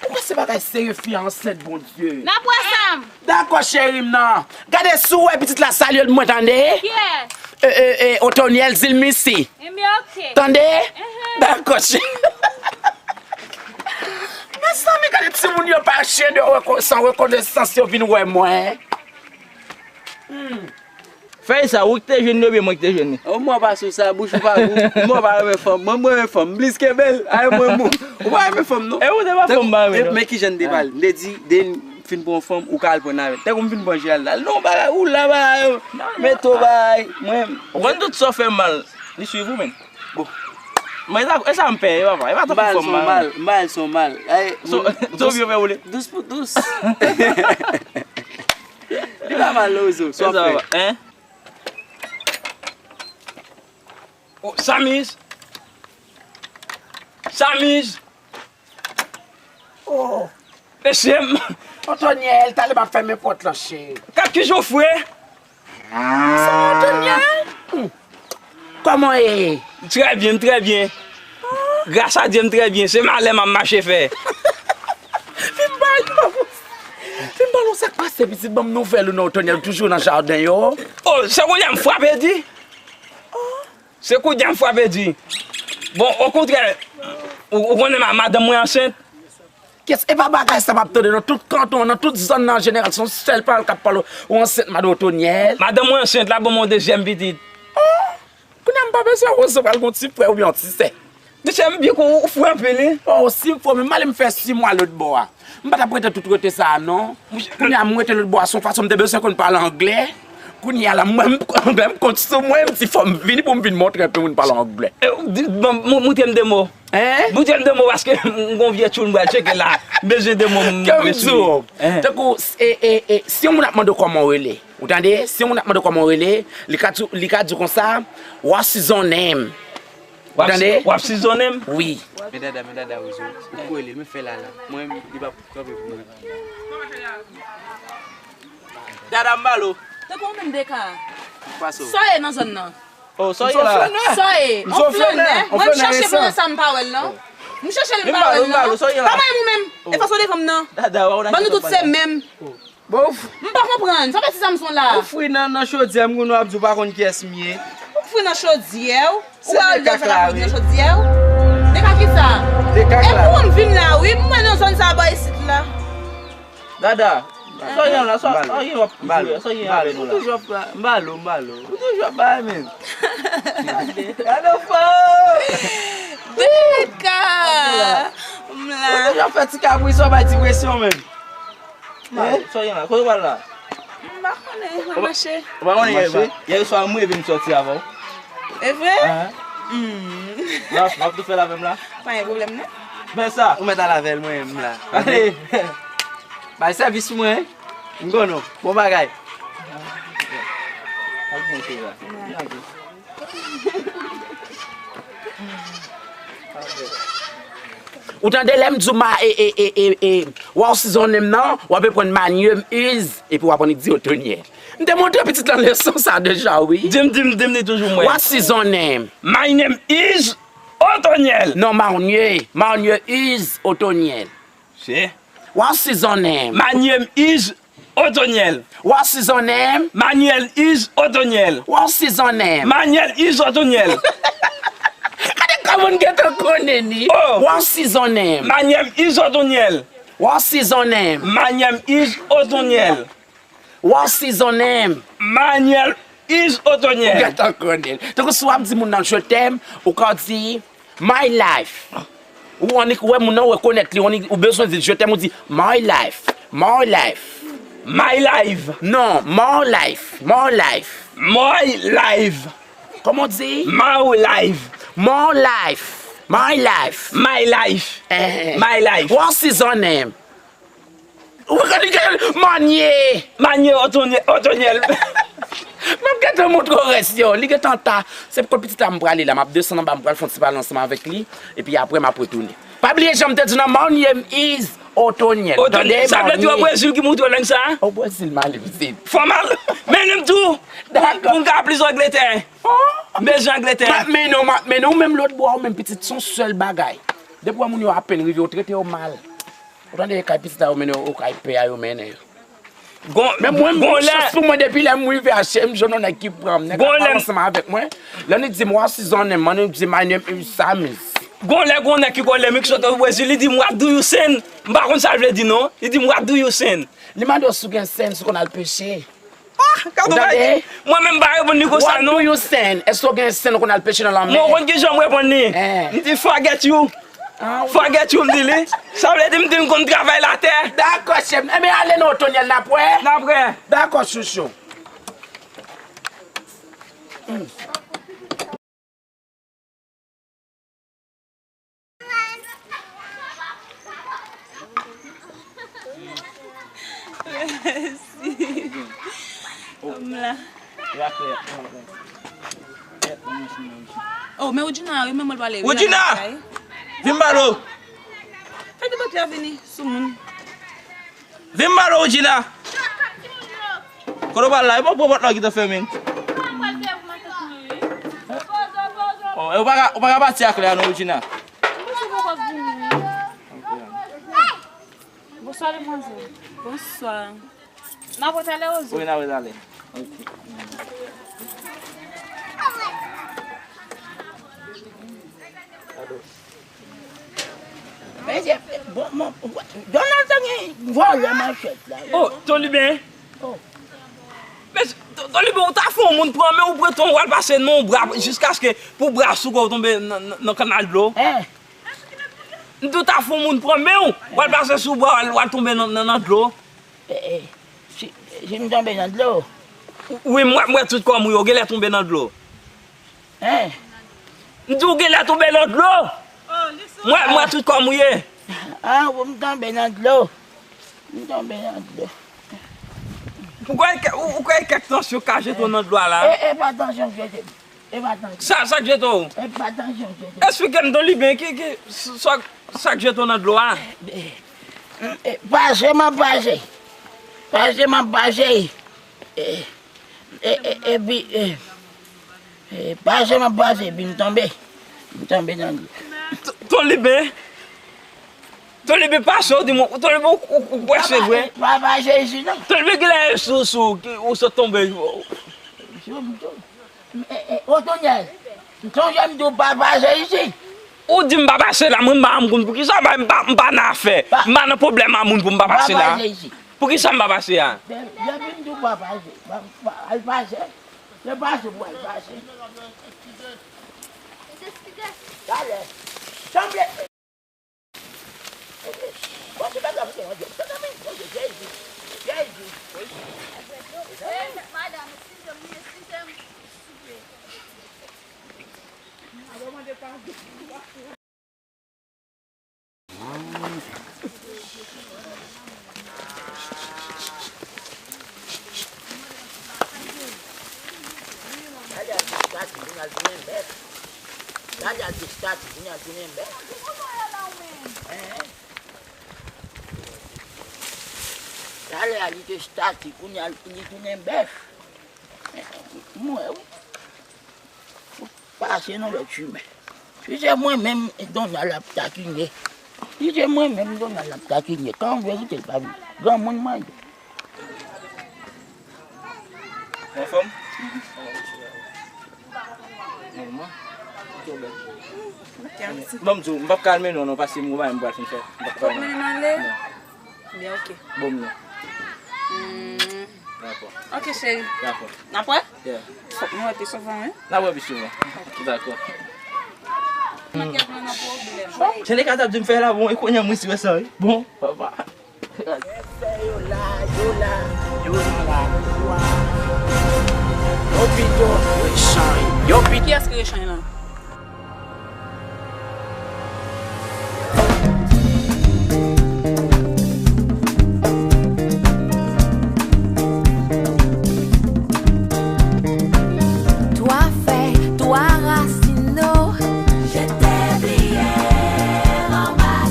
Ou kwè se bagay serye, fi a ansent, Bondye? N ap wè sa. Dakò, cheri m nan. Gade si w wè pitit la, salye l pou mwen, tande? Kiyès? E, e, e, Otonyèl Zilmisi. Ebyen, oke. Tande? Dakò, cheri. Mezanmi, gade timoun yo pa chen de reko-, san rekonesans yo vin wè mwen. Hmm. Fèy sa, ou ki te jwenn li oubyen mwen ki te jwenn li? O, mwen pa sou sa, bouch ou pa gou. Mwen pa renmen fanm. Mwen, mwen renmen fanm. M plis kenbe l. Ay, mwen mou. Ou pa renmen fanm, non. E ou te pa fanm, pa renmen, non. Men kijan n te pale? M te di, depi m fin pran fanm, ou ka al pran avè l. Tankou m fin pran Gérald la. Non, bagay, ou la, bagay. Mete w, bagay. Mwen. Ou konn tout sa w fè mal, li swiv ou, menm. Bon. Mwen, e sa, e sa m pè, e papa. E pa tankou fanm, mal. M ba l son mal. Ay, so, so, byen fè woule. Dous pou dous. Li pa mal, non, Ozo. Sa w ap fè? Hein? Oh, Samiz! Samiz! Oh! Mesye m! Otonyèl, talè m ap fèmen pòt lan, cheri. Gad kijan w fre! Sa Otonyèl? Hmm. Kòman w ye? Trè byen, m trè byen. Gras a Dye, m trè byen. Se malè m ap mache fè. Vin ba l non. Vin ba l, sa k pase, pitit? Ban m nouvèl ou non, Otonyèl, ou toujou nan jaden yo? Oh, se kounye a m frape di. Se kounye a m frape di. Bon, okontrè, ou, ou konnen ma-, madanm mwen ansent. Kès, e pa bagay sa m ap tande nan tout kanton an, nan tout zòn nan an jeneral, se yon sèl pawòl k ap pale, ou ansent, madanm Otonyèl. Madanm mwen ansent, l ap ban mwen yon dezyèm pitit. Oh! Kounye a m pa bezwen Ozo pral gon ti frè oubyen yon ti sè. Mesye, m byen kon ou fre anpil, wi. Oh, si m fre, men m ale m fè sis mwa lòt bò a. M pa t ap rete tout rete sa a, non. Kounye a m rete lòt bò a, se yon fason m te bezwen konn pale anglè. Kounye a la, mwen, m, anglè m kont sou mwen, m di fò m vini pou m vin montre yon moun pale anglè. E, di, bon, mou-, moutre m de mo. Hein? Moutre m de mo paske m gon vye tchoul m pral tcheke la. M bezwen de mo m. Kè m di w. Hein? Tankou, e, e, e, si yon moun ap mande w kòman w rele, ou tande? Si yon moun ap mande w kòman w rele, li ka di, li ka di w konsa, "What's his name?" Ou tande? W ap sizonnen m? Wi. Men dada, men dada, Ozo, ou kwele l, men fè la la. Mwen, li p ap kanpe pou mwen. Dada, m ba l ou. Tankou ou menm, Deka. Pase w. Sa w ye nan zòn nan? Oh, sa w ye la? Sa w ye? On flannè. Mwen, m chache flannè sa, m pa wè l, non. M chache l, m pa wè l, non. Pa manyen m ou menm. E fòs ou devan m, non. Dada, w a. Ban nou tout se menm. Bof. M pa konprann. Sa fè ti Samson la? Ou fri nan, nan chodyè, m konnen w ap di w pa konn kiyès m ye. Ou fri nan chodyè w? Ou wè Aldè fè la fri nan chodyè w? De ka kisa? De kaka. E pou m vin la, wi. M wè nan zòn sa bò isit la. Dada, sa w gen la, sa w gen w ap jwe, sa w gen avè nou la? Ou toujou ap ba, m ba l ou, m ba l ou. Ou toujou ap ba menm. Gade w fò. De ka. M la. Ou toujou ap fè ti kapris, w ap bay ti presyon menm. Mal, sa w gen la? Kote w pral la? M pa konnen, m ap mache. Ou pa konnen yè, yè swa m reve m sòti avè w. E vre? Ahan. Hmm. N ap, n ap tou fè l avè m la? Pa gen pwoblèm, non. Men sa. Ou mèt al avè l, mwen, m la. Bay sèvis pou mwen, wi. M konnen w. Bon bagay. Al pran kè la. Ou tande lè m di w ma, e, e, e, e, e, w ap sizonnen m nan, w ap reprann manye m iz, epi w ap annik di Otonyèl. M te montre pitit lan leson sa deja, wi. Di m, di m, di m li toujou mwen. W ap sizonnen m. My name is Otonyèl. Non, manye, manye iz Otonyèl. Se. W ap sizonnen m. My name is Otonyèl. W ap sizonnen m. Manyèl is Otonyèl. W ap sizonnen m. Manyèl is Otonyèl. Gade kòman n gentan konnen ni. Oh. W ap sizonnen m. Manyèm is Otonyèl. W ap sizonnen m. Manyèm is Otonyèl. W ap sizonnen m. Manyèl is Otonyèl. Ou gentan konnen. Tankou si w ap di moun nan je t'aime, ou ka di, My life. Ou annik wè moun nan rekonèt li, ou annik, ou bezwen di je t'aime, ou di my life, my life. My life. Non, my life, my life. My life. Kòman w di? My life. My life, my life. My life. Eh. My life. W ap sizonnen m. Ou konn li gen manye. Manye Otonyè-, Otonyèl. M ap gentan montre w rès yo. Li gentan ta. Se pou pitit la m prale la. M ap desann anba, m pral fè yon ti pale ansanm avèk li. Epi apre, m ap retounen. Pa bliye jan m te di w nan, my name is Otoniel. Otoniel. Tande, sa vle di o Brezil ki moutre w lang sa? O Brezil m ale pitit. Fò m al mennen m tou. Dakò. Pou m ka plis Angletè. M bezwen Angletè. M ap mennen w, m ap mennen w, ou menm lòt bò a, ou menm pitit, se yon sèl bagay. Depi w wè moun yo apèn rive, ou trete yo mal. Ou tande, kay pitit la yo mennen yo, ou kay pè a yo mennen yo. Men mwen, gon chans pou mwen, depi lè m rive H M, jwenn yon nèg ki pran m, nèg la pale ansanm avèk mwen. Lè li di m, "What's his name?" Mwen di, "My name is Samis." Gon lè, gon nèg ki kole m, ki sot o Brezil, li di m, "What do you send?" M pa konn sa l vle di non. Li di m, "What do you send?" Li mande w si w gen sèn, si w konn al peche. Ah, ou tande? Mwen menm m pa reponn li konsa non. What do you send? Èske w gen sèn, ou konn al peche nan lanmè? Mwen konn kijan m reponn li. M di, "Forget you." Forget you, m di li. Sa vle di m di m konn travay latè. Dakò, chèf. Enben, ale non, Otoniel, n ap wè. N ap wè. Dakò, chouchou. Mèsi. Kòm la. Oh, men Woodjina, wi, men mwen pale. Woodjina! Vin m pale w. Fè ti bòt la vini, soumoun. Vin m pale w, Woodjina. Kote w pral la? E pa w pran pòt la ki te fèmen. Oh, e ou pa ka, ou pa ka pati ak lè a non, Woodjina. Bonswa, demwazèl. Bonswa. N ap wè talè, Ozo? Wi, n ap wè talè. Ok. Mesye, bon, bon, Donald te gen vòlè manchèt la. Oh, Toliben. Oh. Men, Toliben, ou ta fè yon moun pran men ou pran ton, w al pase nan yon bra jiskaske pou bra sou kò w tonbe nan, nan, nan kanal dlo. Eh. M di w ta fè yon moun pran men w, w al pase sou bra, w al, w al tonbe nan, nan, nan dlo. Eh, eh, si, si m tonbe nan dlo? Wi, m wè, m wè tout kò m wi, ou genlè tonbe nan dlo. Hein? M di ou genlè tonbe nan dlo. M wè, m wè tout kò m wi. Ah, ou m tonbe nan dlo. M tonbe nan dlo. Ou kwè ke, ou, ou kwè kèk tansyon ka jete w nan dlo a la? E, e pa tansyon k jete m. E pa tansyon. Sa, sa k jete w? E pa tansyon k jete m. Eksplike m, Toliben, ki, ki, sa, sa k jete w nan dlo a? E, e, pase m ap pase. Pase m ap pase. E, e, e, epi, e, e, pase m ap pase, epi m tonbe. M tonbe nan dlo. T-, Toliben. Toliben pase, ou di mwen, Toliben, ou, ou, ou kwè se vre? Pa, pa, pa pase isi non. Toliben, genlè sou, sou, ou sot tonbe. Sou m tou. E, e, Otonyèl, m sonje m di w pa pase isi. Ou di m pa pase la, mwen m pa konn poukisa, m pa, m pa, m pa nan afè. M pa nan pwoblèm a moun pou m pa pase la. Pa pase isi. Poukisa m pa pase a? De-, depi m di w pa pase, pa, pa, al pase. Se pase pou al pase. Talè. Sanble. Bon, se pa gade yon djòb. Tande men, Bondye, Jezi, Jezi. Madanm, eskize m, wi, eskize m, souple. Talè a te stati, kounye a l tounen bèf. Talè a te stati, kounye a l tounen bèf. Hein? Talè a li te stati, kounye a li tounen bèf. M wè wi. Pase nan lòt chimen. Si se mwen menm, Donald ap takinnen. Si se mwen menm, Donald ap takinnen. Kan verite l pa vin. Granmoun mwen ye. Anfòm? Nòmal. Ou twò bèl. Ban m di w, m p ap ka al mennen w non, paske m gon bagay m pral fin fè. M p ap ka al mennen w. Byen, ok. Bon, non. Hmm. Dakò. Ok, cheri. Dakò. N ap wè? Yeah. Fòk nou wè pi souvan, wi. N ap wè pi souvan. Dakò. Manke pran nan pwoblèm. Jan Neka t ap di m fè la, bon, e kounye a mwen si wè sa, wi. Bon, papa. Yo la, yo la, yo la, yo la. Yo pito. Rechany. Yo pito. Kiyès ki Rechany lan? Twa fèy, twa rasin, o. Je t'ai oublié, anba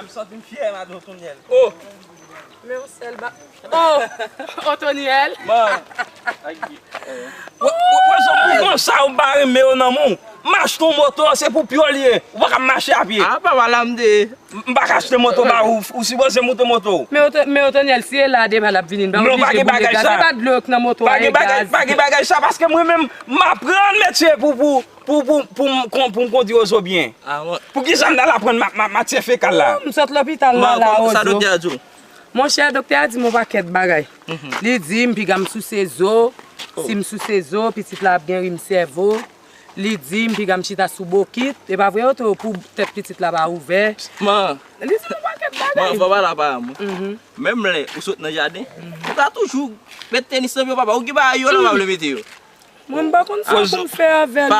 M santi m fyè, madan Otonyèl. Oh! Men yon sèl ba. Oh! Otonyèl! Bon. Wè, wè, wè, sa pou konsa ou pa renmen yo nan men w. M achte yon moto, se pou pye w li ye. Ou pa ka mache a pye. A, papa, la m te. M pa ka achte moto ba ou, ou sipoze moute moto w. Men Oto-, men Otonyèl, si e la demen l ap vini, n pa oblije boule gaz. Se pa dlo k nan moto a, e gaz. Pa gen bagay sa, paske mwen menm, m aprann metye pou, pou, pou, pou, pou m kon-, pou m kondui Ozo byen. Ah, bon. Poukisa m t al aprann ma-, ma-, matyè fekal la? M sot lopital la, la, Ozo. Sa doktè a di w? Monchè, doktè a di m yon pakèt bagay. Li di m piga m souse zo, si m souse zo, pitit la ap gen rim sèvo. Li di m piga m chita sou bokit. E pa vre, Oto, pou tèt pitit la pa ouvè. Man. Li di m yon pakèt bagay. Man, fò pale a paran mwen. Menm lè ou sot nan jaden, ou ka toujou met tenis nan pye w, papa. Ou gen bagay yo la, ou pa vle mete yo. Mwen, m pa konn sa pou m fè avè l,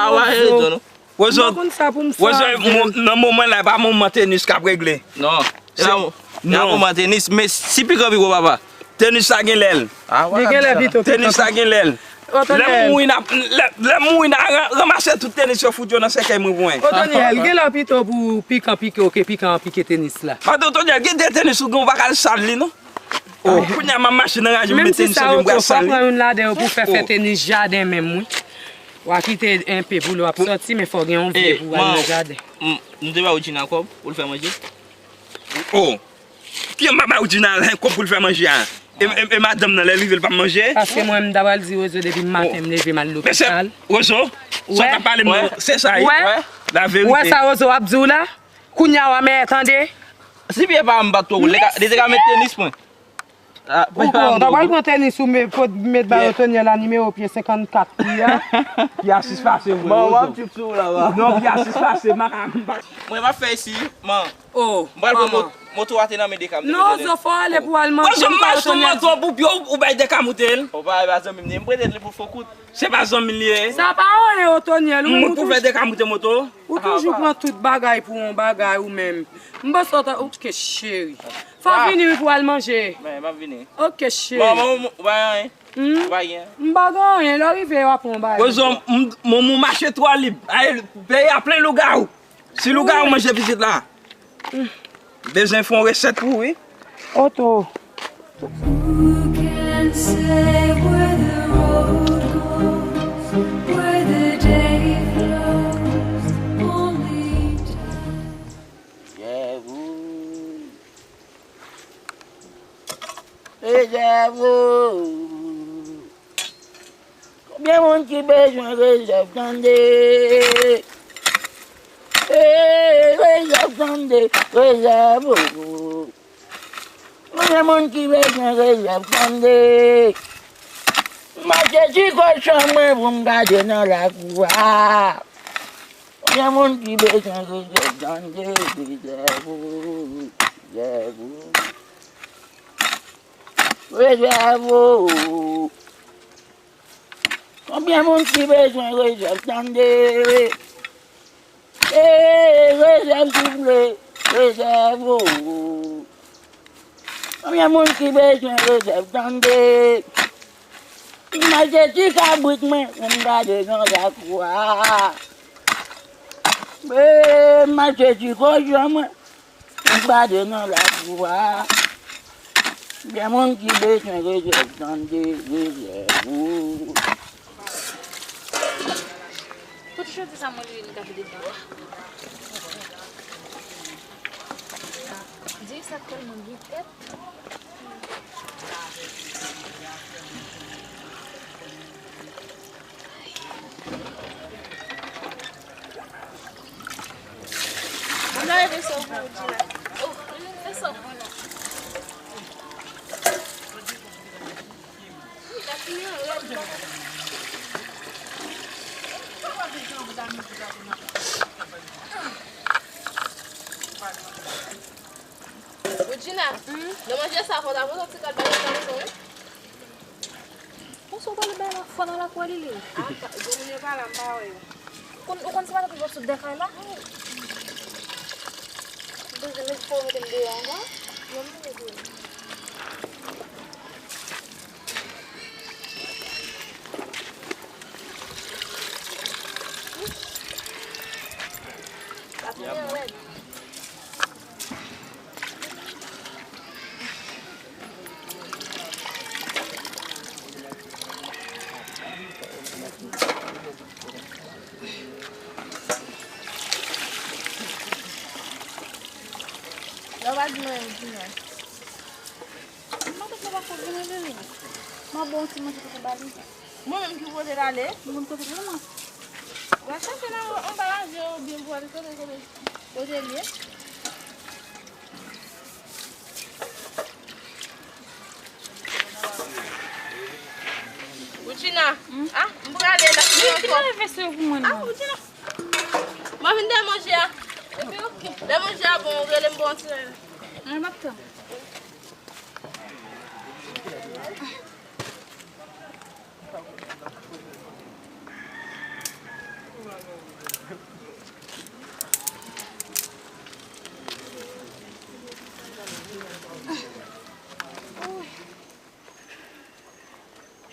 Ozo. Ozo, m pa konn sa pou m fè avè l. Nan moman la, e pa moman tenis k ap regle. Non. Se pa moman tenis, men si pikan pi gwo, papa. Tenis la gen lè l. Li gen lè pito pikan. Tenis la gen lè l. Lè m mouri, n a, lè, lè m mouri, n a ra-, ranmase tout tenis yo, fout yo nan sèkèy mwen pou mwen. Otonyèl, gen lè pito pou pikan pike w ke pikan an pike tenis la. Madan Otonyèl, gen de tenis ou gen, ou pa ka al sal li, non. Oh, kounye a m ap mache nan raje, m met tenis sou pye m, m pral sal li. Pran youn ladan yo pou fè, fè tenis jaden menm, wi. W a kite enpe pou lè w ap sòti, men fò gen yon vye pou w al nan jaden. M, m te ba Woodjina kòb pou l fè manje. Oh, ki m pa ba Woodjina kòb pou l fè manje a? E, e, e madanm nan, lè l rive, l pa manje? Paske mwen, m ta pral di Wozo depi maten, m leve, m al lopital. Wozo, sa w t ap pale m nan, se sa, wi. Laverite. Ou wè sa Wozo ap di w la? Kounye a w a mèyè tande. Si pye pa m pa t twò woule, li te ka met tenis mwen. Ou pran, ta pral pran tenis ou met, met bay Otonyèl la nimewo pye senkannkat li a. Pye a sis pase vre, Wozo. Non, pye a sis pase, maka. Mwen m ap fè isi, man. Oh, m pral pran moto a te nan men Deka m te. Non, Ozo, fò ale pou al manje. Ozo, m achte yon moto pou pye w, ou bay Deka moute l. Ou pa bay zanmi m, m prete li pou fon kout. Se pa zanmi l ye. Sa pa anyen, Otonyèl, ou menm ou toujou, ou toujou pran tout bagay pou yon bagay ou menm. M panse w ta, ok, cheri. Fò w vini wi pou w al manje. Men, m ap vini. Ok, cheri. Bon, bon, ou pa gen anyen? Ou pa gen anyen? M pa gen anyen, lè w rive, w ap pran yon bagay. Ozo, m, m, m mache twò lib. Ay, peyi a plen lougawou. Si lougawou manje pitit la. Bezwen fè yon resèt pou ou, wi. Oto. Who can say where the road goes, where the day flows? Only time. Jèvou. E jèvou. Konbyen moun ki bezwen rezèv tande? Ee, rezèv tande, rezèv o. Konbyen moun ki bezwen rezèv tande? M mache ti kochon mwen pou m gade nan lakou a. Konbyen moun ki bezwen rezèv tande? Rezèv o, rezèv o. Rezèv o. Konbyen moun ki bezwen rezèv tande? Ee, rezèv souple, rezèv o. Konbyen moun ki bezwen rezèv tande? M mache ti kabrit mwen pou m gade nan lakou a. Ee, m mache ti kochon mwen. M gade nan lakou a. Gen moun ki bezwen rezèv tande, rezèv o. Kote jodi sa mwen li, li gade devan. Di sa tèlman gen tèt. Mwen ta leve sou pou ou, Djina. Oh, leve sou pou nou. Wi, ta fini an rèd, mwen. Woodjina, nan manje sa, fò w ta pote yon ti kal bay yo nan mezon, wi. Bon, sa w pale bay la, fò nan lakou a li ye. A, pa, gwo moun yo pa la, m pa wè yo. Ou konn, ou konn se pa tankou yo sot de kay la? M bezwen met, fò w mete m deyò ankò. Yo, m vini pou ou. Sa fini an rèd. Mwen menm ki pote l ale. Mwen menm ki pote l ale. Mwen kote l mwen. W ap chache nan anba ranje oubyen pou ale kote, kote, kote l ye. Woodjina, ah, m prale la. Men ki leve se pou mwen nan. Ah, Woodjina. Mwen vin dè manje a. Epi, lè manje a bon, ou rele m pou yon ti lè. Mwen m ap tann.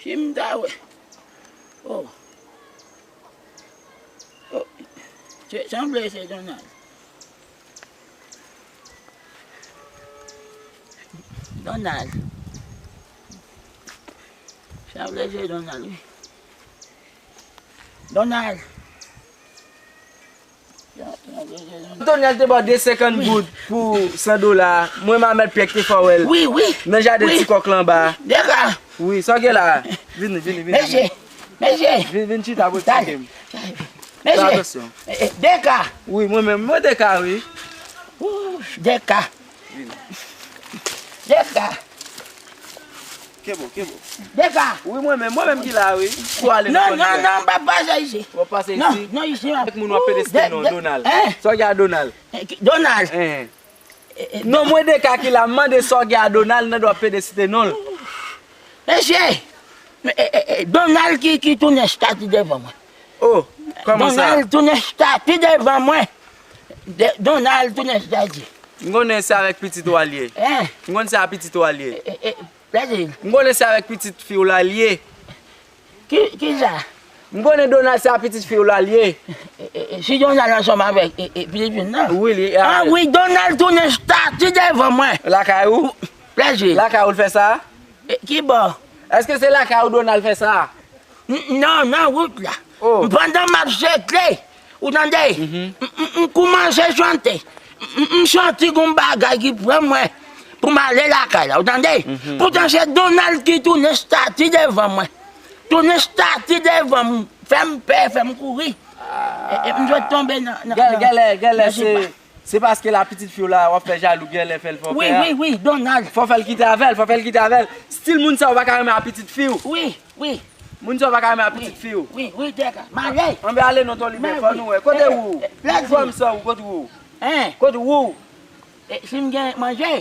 Si m ta wè. Oh. Oh. Se, sanble se Donald. Donald. Sanble se Donald, wi. Donald. Donald te ba w de senkant goud pou san dola. Mwen m a mèt pyè ki te fè w wè l. Wi, wi. Nan jaden ti kòk lan anba. Dega. Wi, sa w gen la? Vini, vini, vini. Mesye, mesye. Vin, vin chita pou eksplike m. Mesye. Fè atansyon. Eh, eh, Dega. Wi, mwen menm, mwen Dega, wi. Wouch, Dega. Vini. Dega. Kenbe w, kenbe w. Dega. Wi, mwen menm, mwen menm ki la, wi. Pou ale nan kòlibè. Non, non, non, m p ap pase isi. W ap pase isi? Non, non, isi, non. Kèk moun w ap pede site non, Donald. Sa w gen a Donald? Eh, ki, Donald. Eh. Eh, eh, non, mwen Dega ki la, m mande sa w gen a Donald, nan dwa pede site non l. Mesye, eh, eh, eh, Donald ki, ki tounen estati devan mwen. Oh, kòman sa? Donald tounen estati devan mwen. De, Donald tounen estati. M konnen se avèk pitit ou a l ye. Eh. M konnen se a pitit ou a l ye. Eh, eh, eh, Brazil. M konnen se avèk pitit fi w la l ye. Ki, kisa? M konnen Donald se a pitit fi w la l ye. E, e, e, si Donald ansanm avèk, e, e, Filipin nan? Wi, li, ah, wi, Donald tounen estati devan mwen. Lakay ou? Plèzi. Lakay ou l fè sa? E, ki bò? Èske se lakay ou Donald fè sa? N-, non, nan wout la. Oh. Pandan m ap sekle, ou tande? Mhm. M, m, m koumanse chante. M, m, m santi gon bagay ki pran mwen pou m ale lakay la, ou tande? Mhm. Poutan se Donald ki tounen estati devan mwen. Tounen estati devan m, fè m pè, fè m kouri. E, e m sot tonbe nan, nan, gèlè, nan, gèlè, gèlè, nan se, se paske la pitit fi w la, w ap fè jalou, gèlè fè l fè w pè a. Wi, wi, wi, Donald. Fò w fè l kite avè l, fò w fè l kite avè l. Stil moun sa yo pa ka renmen a pitit fi w. Wi, wi. Moun sa yo pa ka renmen a pitit fi w. Wi, wi, Dega. M ale. Anben ale non, Tolibè, fò nou wè. Kote ou? Fòm sa ou, kote ou? Hein? Kote ou? E, si m gen manje?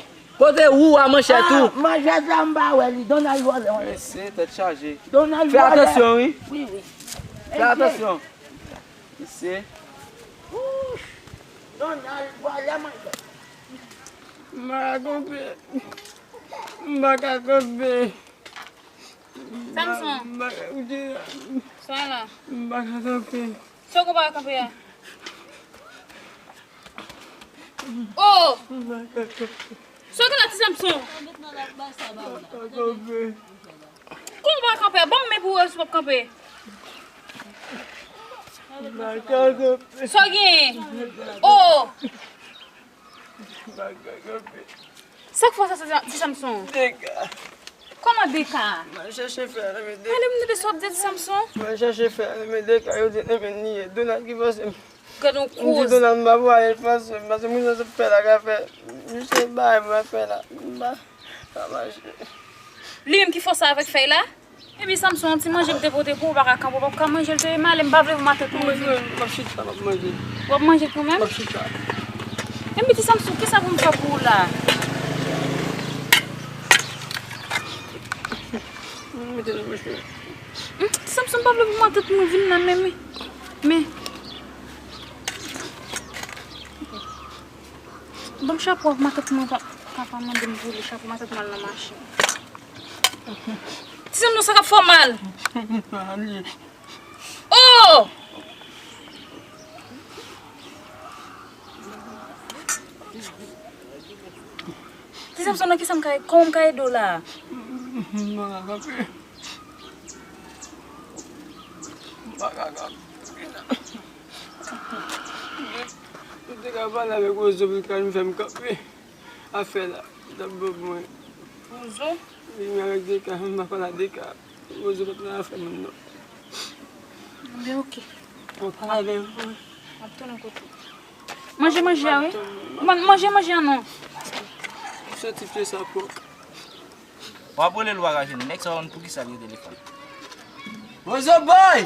Kote ou a manchèt ou? Ah, manje sa m pa wè li. Donald vòlè, vòlè. Mesye, tèt chaje. Donald vòlè. Fè atansyon, wi. Wi, wi. Fè atansyon. Mesye. Donald vòlè manje. M pa ka kanpe. M pa ka kanpe. Samson. M pa ka kanpe. Sa la? M pa ka kanpe. Sa w pa ka kanpe a? Oh! Sa w gen la, ti Samson? Kòman w pa kanpe? Ban m men pou w wè si w p ap kanpe. Sa w gen? Oh! Sa k fè w sa, ti Samson? Dega. Kòman Dega? Mwen chèche fè ale men Dega. Ale m tande sa w ap di, ti Samson. Mwen chèche fè ale men Dega, yo di nan men li ye. Donald ki fòse m. Gad yon kouz. M di Donald m pa pou ale fòse m, paske moun sa ap fè la ka fè. Misye bay mwen fè la. M pa, pa mache. Li menm ki fòse avèk fèy la? Epi Samson, yon ti manje m te pote pou ou, ou pa ka kanpe, ou pa ka manje l, te mal, m pa vle pou matant mwen vin. M ap chita, m ap manje. W ap manje kanmenm? M ap chita. Epi ti Samson, kisa pou m fè pou ou la? Mete nan poch mwen. Ti Samson, m pa vle pou matant mwen vin la, men, men, men. Ban m chapo a, matant mwen pa, pa, pa mande m pou li chapo, matant mwen al nan mache. Ti Samson, sa k ap fè w mal? Oh! Ti Samson, nan kisa m ka, kòman m ka ede w la? M pa ka kanpe. M te ka pale avèk Rozo pou l ka vin fè m kanpe. afè la, l ap ban mwen. Wozo? Li gen avèk Deka, m pa pale a Deka. Wozo pa t nan afè moun non. Anben, oke. Mwen pale avè l. M ap tounen kote w. Manje manje a, wi. Man-, manje manje a non. Soti pye sa pòk. W ap rele lwa raje nèg sa, w konn poukisa l gen telefòn. Wozo boy!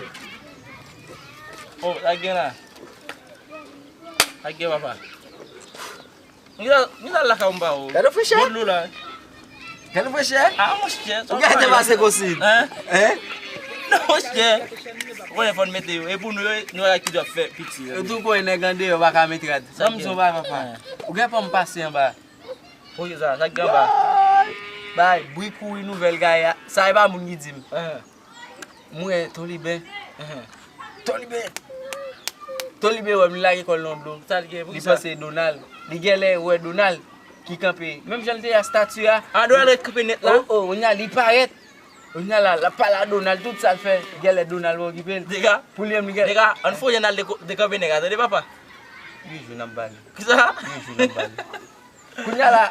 Oh, sa k gen la? Sa k gen, papa? Mwen al lakay ou, m pa wè w. Gade w, frechè. Gwo dlo la. Gade w, frechè. Ah, monchè, ou gen te pase konsi. Hein? Hein? Non, monchè. Ou konnen fò n mete yo. E pou nou yo, nou wè ki djòb fè piti yo. Yo tou konnen nèg andeyò pa ka met rad. Sa m di w, papa. Ou gen pòm pase anba. Poukisa? Sa k gen anba? Bay, bri kouri nouvèl gaye a. Sa e pa moun ki di m. Hein. M wè Ton Liben. Ton Liben. Ton Liben wè m, li lage kò l nan dlo. Sa l gen? Li panse e Donald. Li genlè wè Donald ki kanpe. Menm jan l te ye a, stati a. Ah, Donald ret kanpe nèt la? Oh, oh, kounye a li parèt. Kounye a la, l ap pale a Donald, tout sa l fè, genlè Donald va okipe l. Dega. Pou li menm, li gen... Dega, ann fouye n al deko-, dekanpe nèg la, tande, papa? Uit jou n ap ba li. Kisa? Uit jou n ap ba li. Kounye a la,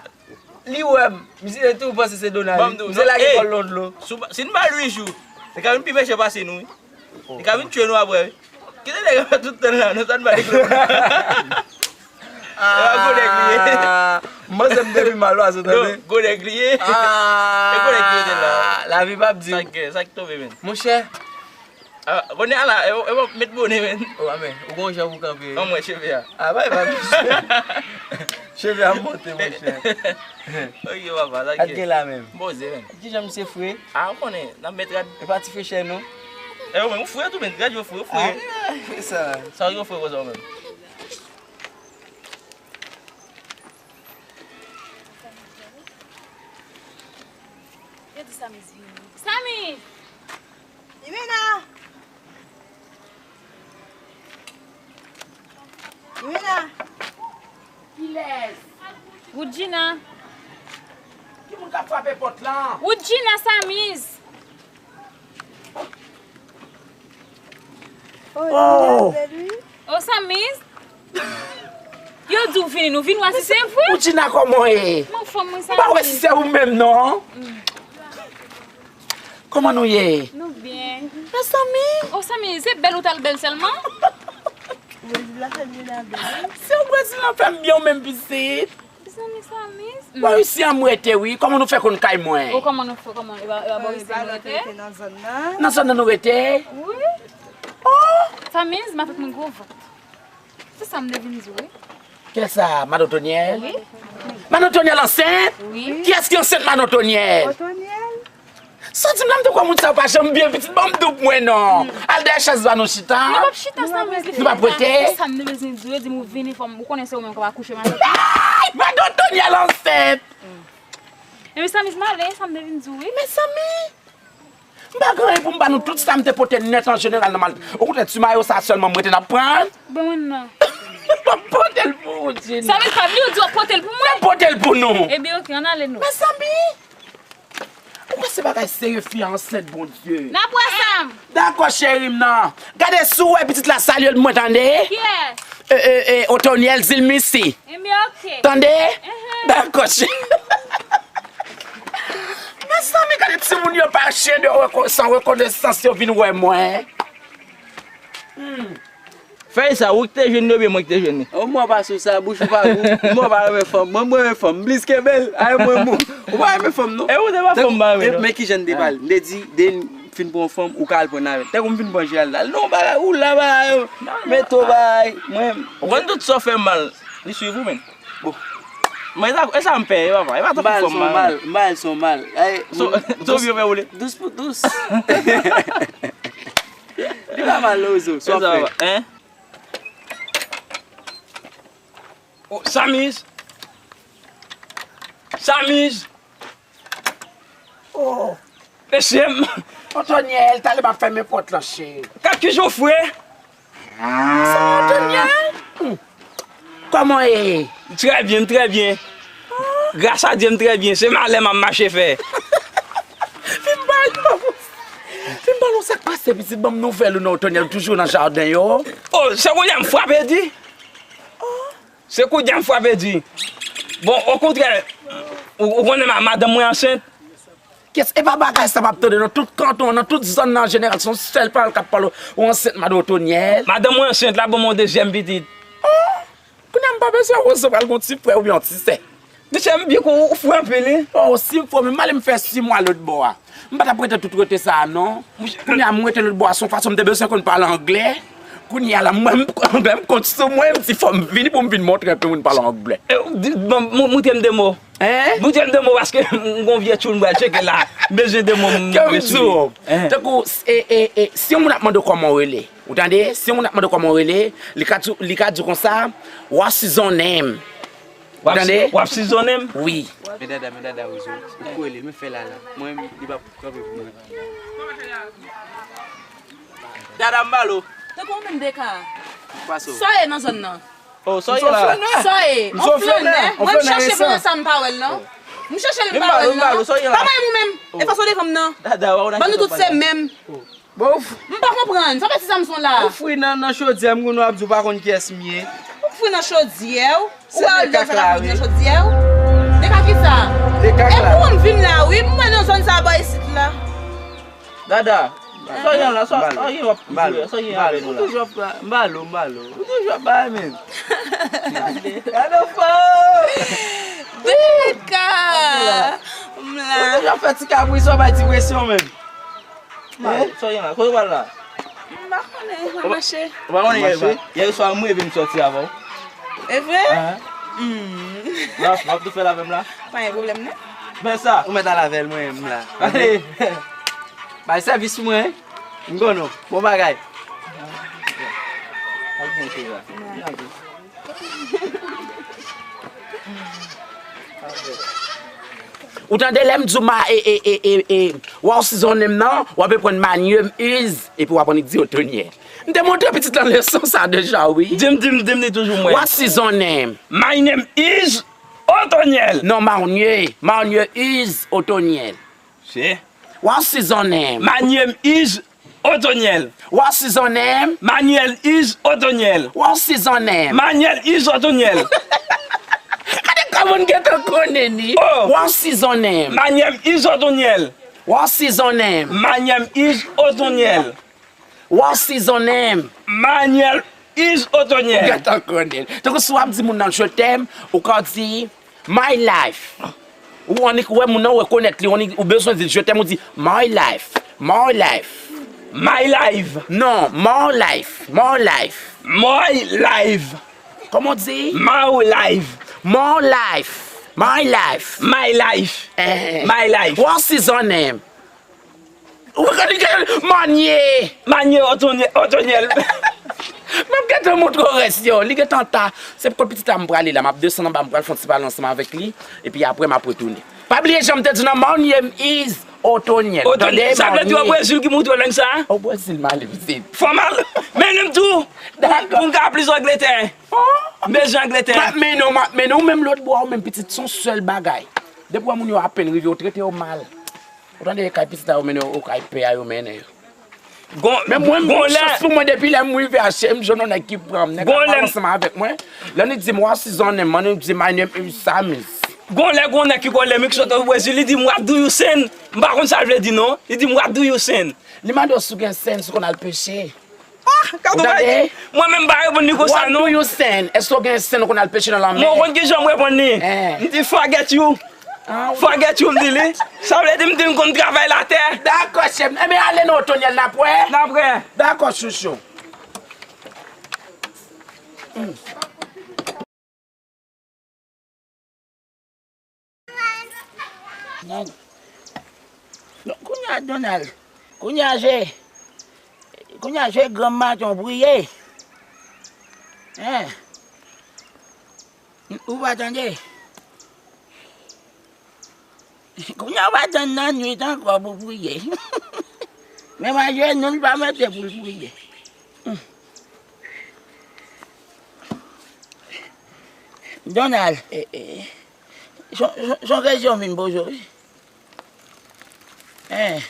li wè m, misye tou panse se Donald. Misye lage kò l nan dlo. Si w ba, si n ba l uit jou, li ka vin pi mechan pase nou, wi. Li ka vin tchwe nou apre, wi. Kite nèg yo fè tout tan la, nou sa n ba li gwo. Ah, gwo nèg li ye. M panse m te pi mal pase w, tande. Gwo nèg li ye. Ah, e gwo nèg li ye la. Lavi p ap di w. Sa k, sa k tonbe, menn? Monchè, Ah, kounye a la, e, e, met bone, men. Oh, amè, ou gon jan pou kanpe. An mwen, cheve a. Ah, bay, bay, cheve a monte, monchè. Ok, papa, sa gen la menm. Poze, men. Kijan misye fre? Ah, ou konnen, n ap met rad. E pa ti frechè, non? E, ou menm, ou fre tou, men, rad yo fre, ou fre. Ah, sa. Sa yo fre konsa, ou menm. Yo di Samiz vini. Samiz! Imena! Imena! Kilès? Woodjina. Ki moun k ap frape pòt lan? Woodjina, Samiz. Oh! Oh, Samiz! Yo di w vini, nou vin wè si se vre. Woodjina, kòman w ye? M anfòm, wi, Samiz. M pa wè si se ou menm, non. Kòman nou ye? Nou byen. Mezanmi! Oh, Samiz, se bèl ou t al bèl sèlman? Brezil la fè m byen avè w. Se Brezil la fè m byen, ou menm, pitit. Mezanmi, Samiz. Bò isi an m rete, wi. Kòman nou fè konn kay mwen? Oh, kòman nou fè, kòman? E pa, e pa bò isi an nou rete? Nan zòn nan. Nan zòn nan nou rete? Wi. Oh! Samiz, matant mwen gwo vant. Se sa m te vin di w, wi. Kiyès sa? Madan Otonyèl? Wi. Madan Otonyèl ansent? Wi. Kiyès ki ansent Madan Otonyèl? Otonyèl. Sa w di m la, m te kwè moun sa yo pa janm byen pitit, ban m doup mwen non. Al dèyè chèz la nou chita. Nou p ap chita, Samiz, li fini. Nou p ap rete? Se sa m te bezwen di w, yo di m ou vini, fò m, ou konnen se ou menm k ap akouche matant. Ay! Madan Otonyèl ansent! Ebyen, Samiz, m ale, sa m te vin di w, wi. Mezanmi! M pa gen anyen pou m ba nou, tout sa m te pote nèt an jeneral nan mal. Okontrè, ti mayo sa sèlman m rete n ap pran. Ban mwen nan. M ap pote l pou ou, Djina. Samiz, pa bliye w di w ap pote l pou mwen. M ap pote l pou nou. Ebyen, oke, ann ale nou. Mezanmi! Ou kwè se bagay serye fi a ansent, Bondye? N ap wè sa. Dakò, cheri m nan. Gade si w wè pitit la, salye l pou mwen, tande? Kiyès? E, e, e, Otonyèl, di l mèsi. Ebyen, oke. Tande? Ehe. Dakò, cheri. Mezanmi, gade timoun yo mache de reko-, san rekonesans, yo vin wè mwen. Hmm. Fèy sa, ou ki te jwenn li oubyen mwen ki te jwenn li? O, mwen pa sou sa, bouch ou pa gou. Mwen pa renmen fanm. Mwen, mwen renmen fanm. M plis ke bèl. Ay, mwen, mwen. Ou pa renmen fanm, non. E ou te pa fanm, pa renmen, non. Men kijan n te pale? M te di, de n fin pran fanm, ou ka al pran navèt. Tankou m fin pran Gérald la. Non, bagay, ou la, bagay. Meto, bagay. Mwen. Ou konn tout sa w fè mal, li swiv ou, menn. Bon. Mwen, e sa, e sa m pè, e papa. E pa tankou fanm, pa renmen. M ba l son mal, m ba l son mal. Ay, so, so, byen fè woule. Dous pou dous. Li pa mal, non, Ozo. Sa w ap fè? Hein? Oh, Samiz! Samiz! Oh! Mesye m! Otonyèl, talè m ap fèmen pòt lan, cheri. Gad kijan w fre! Sa Otonyèl? Hmm. Kòman w ye? Trè byen, m trè byen. Gras a Dye, m trè byen. Se malè m ap mache fè. Vin ba nou. Vin ba nou sa k pase, pitit, ban m nouvèl ou non, Otonyèl, ou toujou nan jaden yo? Oh, se kounye a m frape di. Oh. Se kounye a m frape di. Bon, okontrè, ou, ou konnen ma-, madanm mwen ansent. Kès, e pa bagay sa m ap tande nan tout kanton, nan tout zòn nan an jeneral, se yon sèl pawòl k ap pale, ou ansent madan Otonyèl. Madanm mwen ansent, l ap ban mwen yon dezyèm pitit. Oh! Kounye a m pa bezwen wozo pral gon ti frè oubyen yon ti sè. Mesye, m byen kon ou fou anpil, wi. Oh, si m fou, men m ale m fè sis mwa lòt bò a. M pa t ap rete tout rete sa a, non. Kounye a m rete lòt bò a, se yon fason m te bezwen konn pale anglè. Kounye a la, mwen, m, anglè m kont sou mwen, m di fò m vini pou m vin montre yon moun pale anglè. E, di, bon, mou-, moutre m de mo. Hein? Moutre m de mo, paske m gon vye tchoul m pral tcheke la. M bezwen de mo, m bezwen. Kè m di w, tankou, e, e, e, si yon moun ap mande w kòman w rele, ou tande? Si yon moun ap mande w kòman w rele, li ka di, li ka di w konsa, "What's his name?" Ou tande? W ap sizonnen m? Wi. Men dada, men dada, Rozo, ou kwele l, men fè la la. Mwen, li pa kanpe pou mwen. Dada m balo. Tankou ou menm de ka. Sa w ye nan zòn nan? Oh, sa w ye la? Sa w ye? On flanè. Mwen m chache flanè sa m pa wè l non. M chache l m pa wè l non. Pa manyen m ou menm. E fòs ou devan m nan. Dada, w a. Ban nou tout se menm. Bon, ou f- M pa konprann. Sa fè ti Samson la? Ou fri nan, nan chodyè, m konnen w ap di w pa konn kiyès m ye. Ou fri nan chodyè w? Ou wè Oldèk sa ka fri nan chodyè w? De ka kisa? De kaka. E pou m vin la, wi. M wè nan zòn sa bò isit la. Dada, sa w gen la, sa w gen w ap jwe, sa w gen avè nou la? Ou toujou ap ba-, m balo, m balo. Ou toujou ap bay men. Gade fò! De ka! M la. Ou toujou ap fè ti kabri, sa w bay ti presyon menm. Mari, sa w gen la? Kote w pral la? M pa konnen, m pral mache. Ou pa konnen yè vre? Yè swa m reve m sòti avè w. E vre? Ahan. Hmm. Bon, m ap tou fè l avè m la. Pa gen pwoblèm non. Men sa. Ou mèt al avè l, mwen menm la. Ale. Bay sèvis pou mwen, wi. M konnen w. Bon bagay. Al byen, cheri. Ou tande lè m di w ma, e, e, e, e, e, w ap sizonnen m nan, w ap reprann my name is, epi w ap annik di Otonyèl. M te montre pitit lan leson sa deja, wi. Di m, di m, di m li toujou mwen. W ap sizonnen m. My name is Otonyèl. Non, my name, my name is Otonyèl. Se. W ap sizonnen m. My name is Otonyèl. W ap sizonnen m. My name is Otonyèl. W ap sizonnen m. My name is Otonyèl. Gade kòman m gentan konnen li. Oh. W ap sizonnen m. My name is Otonyèl. W ap sizonnen m. My name is Otonyèl. W ap sizonnen m. My name is Otonyèl. Ou gentan konnen l. Tankou si w ap di moun nan je t'aime, ou ka di, My life. Ou annik wè moun nan, ou rekonèt li, ou annik, ou bezwen di l je t'aime, ou di my life, my life. My life. Non, my life, my life. My life. Kòman w di? My life. My life, my life. My life. Eh. My life. W ap sizonnen m. Ou ka di ke manye. Manye Otonyèl, Otonyèl. M ap gentan montre w rès yo. Li gentan ta. Se pou pitit la m prale la. M ap desann anba, m pral fè yon ti pale ansanm avèk li. Epi apre, m ap retounen. Pa bliye jan m te di nan my name is Otonyèl. Otonyèl. Tande? Sa vle di o Brezil ki montre w lang sa? O Brezil, m ale vizit. Fò m al. Mennen m tou. Dakò. Pou m ka plis Angletè. Oh. M bezwen Angletè. M ap mennen w, m ap mennen w. Ou menm lòt bò a, ou menm pitit, se yon sèl bagay. Depi w wè moun yo apèn rive, ou trete yo mal. Ou tande kay pitit la yo mennen yo, kay pè a yo mennen yo. Men mwen, gon chans pou mwen, depi lè m rive a H M, m jwenn yon nèg ki pran m, nèg la pale ansanm avèk mwen. Lè li di m, "What's his name?" Mwen di, "My name is Samis." Gon lè gon nèg ki kole m, ki sot o Brezil, li di m, "What do you send?" M pa konn sa l vle di non. Li di m, "What do you send?" Li mande w si w gen sèn, si w konn al peche. Ah, gade w bay. Mwen menm m pa reponn li konsa non. What do you send? Èske w gen sèn ou konn al peche nan lanmè? Mwen konn kijan m reponn li. Eh. M di forget you. Ah, forget you, m di li. Sa vle di m di m konn travay latè. Dakò, chèf. Enben, ale non, Otonyèl, n ap wè. N ap wè. Dakò, chouchou. Non. Non, kounye a, Donald, kounye a je, kounye a je granm maten w priye. Hein? Ou pa tande? Kounye a w pa tann nan nwit ankò pou priye. Menm ajenou l pa mete pou l priye. Donald, eh, eh, son, son, son kesyon m vin poze w, wi. Eh,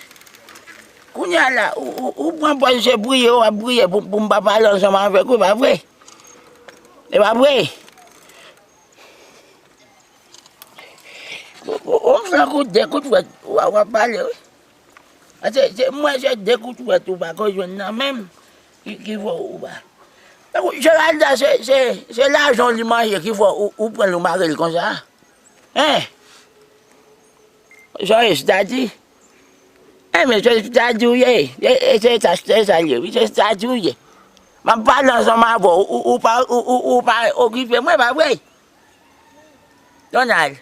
kounye a la, ou, ou, ou pran pòz se priye, w ap priye pou, pou m pa pale ansanm avèk ou, e pa vre? E pa vre? Tankou de kout fwèt, w a, w ap pale, wi. A, se, se, mwen, se de kout fwèt ou pa ko jwenn nan menm ki, ki fè ou pa. Tankou Geralda, se, se, se lajan li manje ki fè ou, ou pran l ou mare l konsa. Hein? Jan estati. Hein, men se estati ou ye. E, e se sa, se sa l ye, wi, se estati ou ye. M ap pale ansanm avè w, ou, ou, ou pa, ou, ou, ou pa okipe mwen, pa vre? Donald.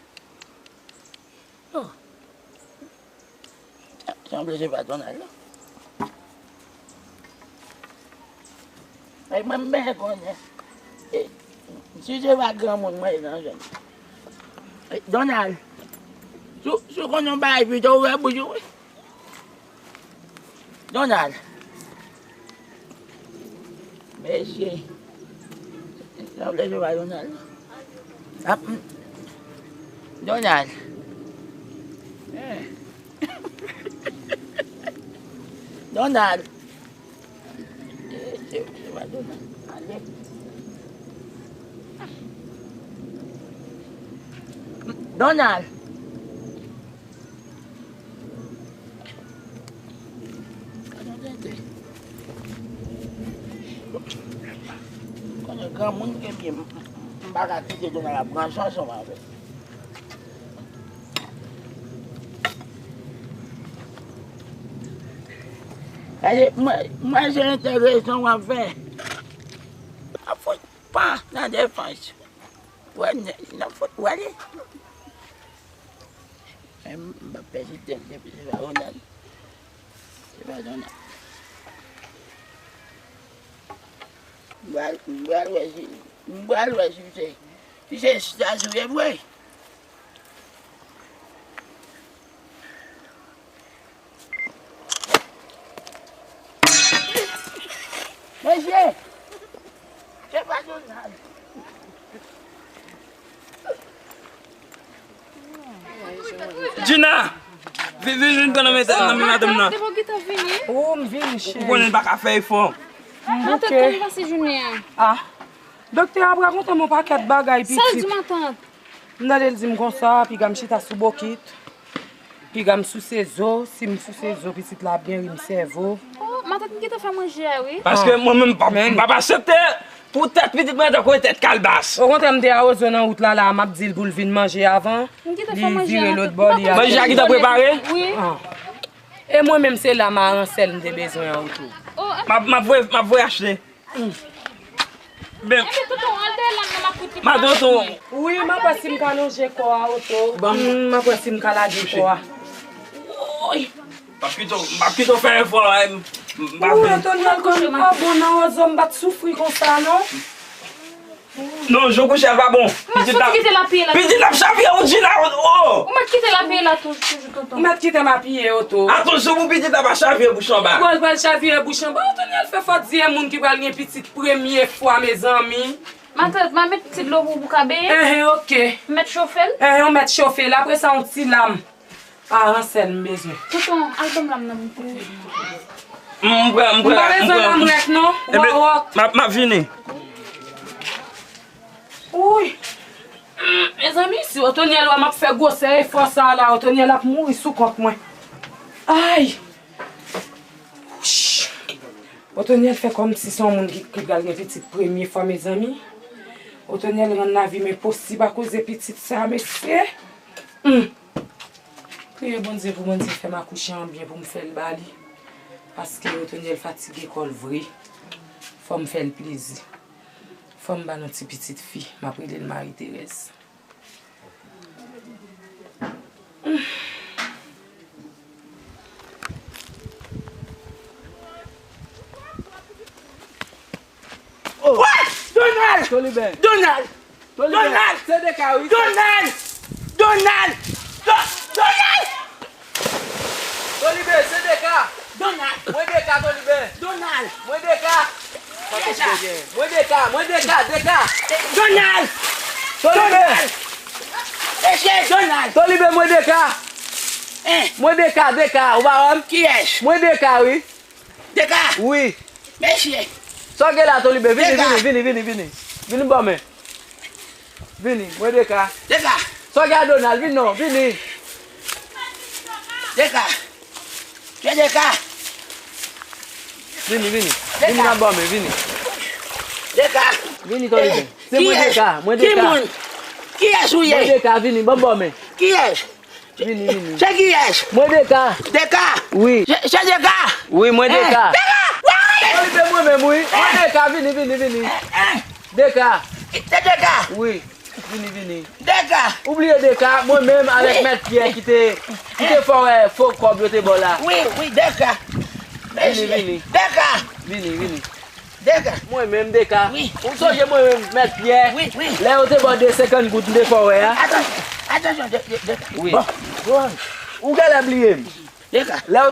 Oh. Sanble se pa Donald, non. Ay, mwen, m byen konnen. E, si se pa granmoun, mwen, nan zòn. E, Donald. Si, si w konnen yon bagay pito, ouvè bouch ou, wi. Donald. Mesye. Sa vle di pa Donald. Ap, Donald. Eh. Donald. Eh, se, se pa Donald. Ale. Donald. Konnen granmoun ke byen, m, m, m pa ka kite Donald ap ranse ansanm avè m. Gade, mwen, mwen se entèresan w ap fè. A fout pa nan defans. Wè, n, nan fout, wè li. Men m, m p ap pèdi tèt depi se pa Ronald. Se pa Donald. M pral, m pral wè si, m pral wè si se, si se staj ou ye vre. Mesye! Se pa Donald. Gina! Vin, vin, vin pran nan men, nan men madanm nan. Depi w gentan vini. Ou, m vini, cheri. Ou konnen m pa ka fè efò. Matant, kòman pase jounen an? Ah. Doktè a rakonte m yon pakèt bagay, pitit. Sa l di, matant? M tande l di m konsa, piga m chita sou bokit. Piga m souse zo, si m souse zo, pitit la ap gen rim sèvo. Oh, matant, m gentan fè manje a, wi. Paske mwen menm, m pa, m p ap aksepte pou tèt pitit mwen tankou yon tèt kalbas. Okontrè, m te awoze nan wout la, la, m ap di l pou l vin manje avan. M gentan fè manje a, matant. Li vire lòt bò, li al. Manje a gentan prepare? Wi. Ah. E mwen menm, se lam a ransèl m te bezwen an, Oto. Oh, m ap, m ap voye, m ap voye achte. Ben, enben, tonton, al dèyè lam nan, m ap koute. Ma tonton. Wi, m ap wè si m ka lonje kò a, Oto. Ban m. Mm, m ap wè si m ka lage kò a. Woy! M ap kite w, m ap kite w fè efò a, m, m pa vle. Wi, Otonyèl, kòm m pa bon nan wozo, m pa t soufri konsa, non. Non, jan w kouche a pa bon. Pitit la, pitit la ap chavire, ou di la, oh! Ou mèt kite l apiye la toujou, toujou, tonton. Ou mèt kite m apiye, Oto. Atansyon pou pitit la pa chavire bouch anba. Bon, l pral chavire bouch anba. Otonyèl fè fò di e moun ki pral gen pitit premye fwa, mezanmi. Matant, m a met ti dlo pou ou pou w ka benyen. Enhen, oke. M mèt chofe l. Enhen, ou mèt chofe l. Apre sa, yon ti lam a ransèl m bezwen. Tonton, al ban m lam nan pou m. M pran, m pran, m pran. M pa bezwen lam rèk non. Enben, wòk. M ap, m ap vini. Wi. Mezanmi, si Otonyèl wè m ap fè gwosè efò sa a la, Otonyèl ap mouri sou kont mwen. Ay! Wouch! Otonyèl fè kòmsi se yon moun ki, ki pral gen pitit premye fwa, mezanmi. Otonyèl rann lavi m enposib akoz de pitit sa, mesye. Hum. Priye Bondye pou Bondye fè m akouche an byen pou m fè l ba li. Paske Otonyèl fatige kò l vre. Fò m fè l plezi. Fò m ba nou ti pitit fi, m ap rele l Marie Thérèse. Oh. What? Donald! Tolibè. Donald! Tolibè. Donald! Se de ka, wi. Donald! Donald! Do-, Donald! Tolibè, se de ka. Donald! Mwen de ka, Tolibè. Donald! Mwen de ka. Mwen de ka, mwen de ka, de ka. Donald! Tolibè! Mesye Donald! Tolibè, mwen de ka. Hein? Mwen de ka, de ka. Ou pa wè m? Kiyès? Mwen de ka, wi. De ka? Wi. Mesye. Sa w gen la, Tolibè? Vini, vini, vini, vini, vini. Vini ban men. Vini, mwen de ka. De ka. Sa w gen a Donald? Vini non, vini. Deka. Deka. Vini, vini. Vini nan bò men, vini. Deka. Vini, Tony. Se mwen, Deka. Mwen, Deka. Ki moun? Kiyès ou ye? Mwen, Deka, vini, ban m bò men. Kiyès? Vini, vini. Se kiyès? Mwen, Deka. Deka? Wi. Se, se Deka? Wi, mwen, Deka. Deka! Wi! Tony, se mwen menm, wi. Mwen, Deka, vini, vini, vini. Deka. Se Deka? Wi. Vini, vini. Deka! Ou bliye Deka, mwen menm avèk Mèt Pyè ki te, ki te fè w wè fo kòb yo te ba w la. Wi, wi, Deka. Vini, vini. Deka! Vini, vini. Deka. Mwen menm, Deka. Wi. Ou sonje mwen menm, Mèt Pyè? Wi, wi. Lè yo te ba w de senkant goud, m te fè w wè a. Atansyon, atansyon, Deka. Wi. Bon, bon. Ou genlè bliye m. Deka. Lè w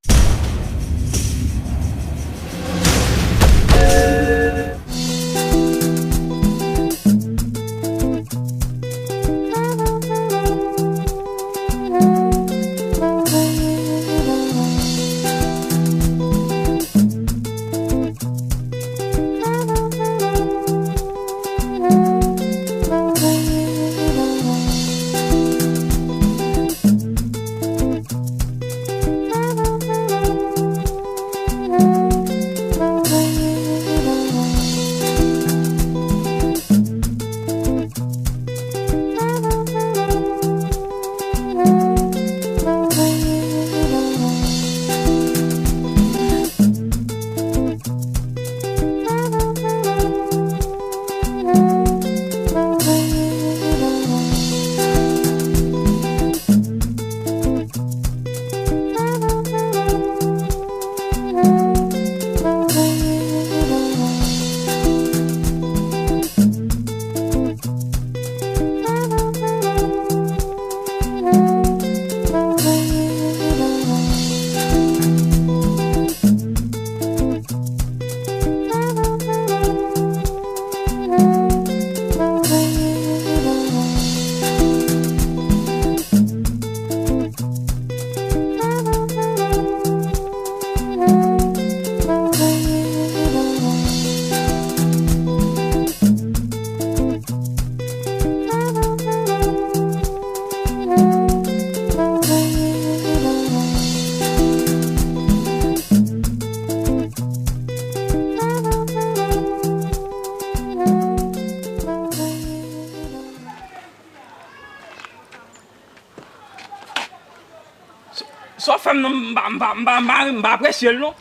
Sa w fè m nan, m pa, m pa, m pa, m pa, m pa apresye l non.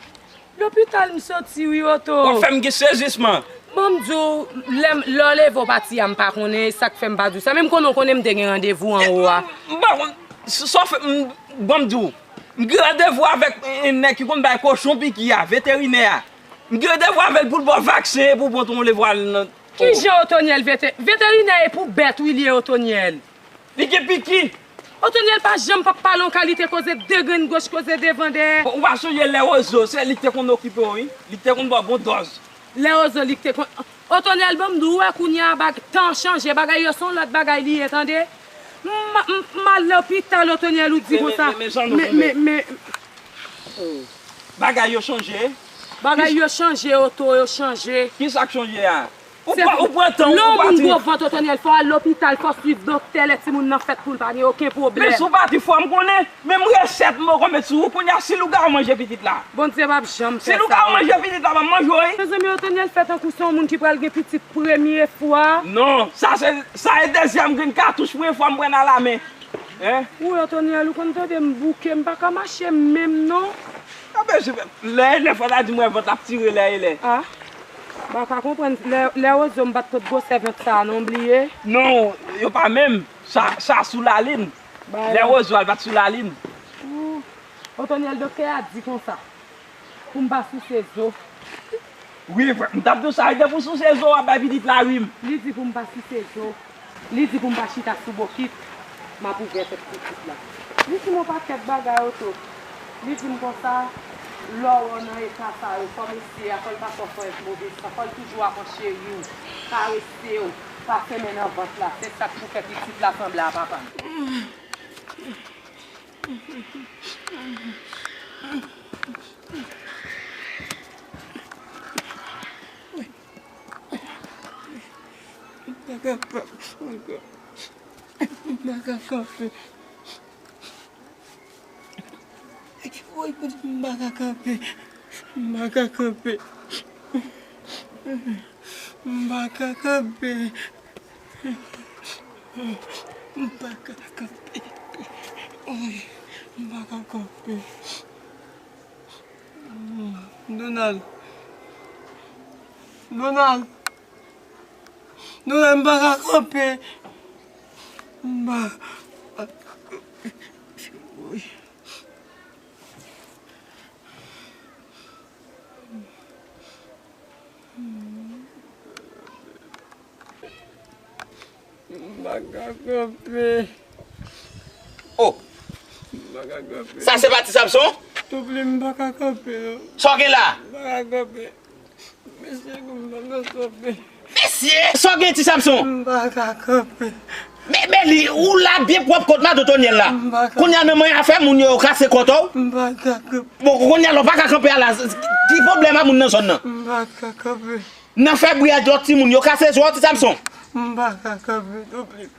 Lopital m soti wi, Oto. W ap fè m gen sezisman. Ban m di w, lè m, lè w leve w pati a, m pa konnen, e sa k fè m pa di w sa. Men m konnen w konnen m te gen randevou anwo a. M pa konn, sa w fè m, ban m di w. M gen randevou avèk, e, e, nèg ki konn bay kochon piki a, veterinè a. M gen randevou avè l pou l ba w vaksen e pou w pran ton levwal nan. Kijan Otonyèl vete-, veterinè e pou bèt wi li ye Otonyèl. Li gen piki. Otonyèl pa janm p ap pale yon kalite koze de grenn goch koze devan dèyè. Ou pa sonje Lè Wozo, se li k te konn okipe w wi. Li k te konn ba w bon dòz. Lè Wozo li k te konn. Otonyèl ban m di w, ou wè kounye a bag, tan chanje, bagay yo se yon lòt bagay li ye tande. M, m, m al lopital Otonyèl ou di konsa. Men, men, men, men, men. Bagay yo chanje. Bagay yo chanje, Oto, yo chanje. Kisa k chanje a? Ou pran, ou pran tan w, ou pati. Lè yon moun gwo vant, Otonyèl, fò w al lopital, fò w swiv doktè lè timoun nan fèt pou l pa gen okenn pwoblèm. Men si w pati fò m konnen, menm resèt m poko met sou ou, kounye a si lougawou manje pitit la. Bondye p ap janm fè sa. Si lougawou manje pitit la, m ap manje w wi. Mezanmi, Otonyèl fè tankou se yon moun ki pral gen pitit premye fwa. Non, sa se, sa e dezyèm grenn katouch premye fwa m pran nan lamen. Hein? Wi, Otonyèl, ou konn tande m bouke, m pa ka mache menm non. Lè e lè fò ta di m wè vant la ap tire lè e lè. Ah. M pa ka konprann. Lè, Lè Wozo m pa t pot gwosè vant sa a non, m bliye. Non, yo pa menm. Sa, sa sou lalin. Lè Wozo al pa t sou lalin. Ou, Otonyèl, doktè a di konsa. Pou m pa souse zo. Wi, m t ap di w sa, depi w souse zo, w ap bay pitit la rim. Li di pou m pa souse zo. Li di pou m pa chita sou bokit. M ap ouvè tèt pitit la. Li di m yon pakèt bagay, Oto. Li di m konsa, lè w nan eta sa yo, fò mesye a, fò l pa fè w fè move san, fò l toujou ap an cheri w, karese w, pase men nan vant la. Se sa k pou fè pitit la sanble a papa l. M pa kapab ankò. M pa ka kanpe. Woy, Bondye, m pa ka kanpe. M pa ka kanpe. M pa ka kanpe. M pa ka kanpe. Woy, m pa ka kanpe. Donald. Donald. Donald, m pa ka kanpe. M pa ka kanpe. Woy. M pa ka kanpe. Oh! M pa ka kanpe. Sa se pa Ti Samson? Souple, m pa ka kanpe, non. Sa w gen la? M pa ka kanpe. Mesye, m pa ka kanpe. Mesye, sa w gen, Ti Samson? M pa ka kanpe. Men, men li, ou la byen pwòp kot madanm Tonyèl la. M pa ka. Kounye a nan manyen afè moun yo, yo kase kòtò w. M pa ka kanpe. Bon, kounye a la, w pa ka kanpe a la. Ki pwoblèm a moun nan zòn nan? M pa ka kanpe. Nan fè bri a, dòt timoun yo kase zo w, Ti Samson. M pa ka kanpe, souple.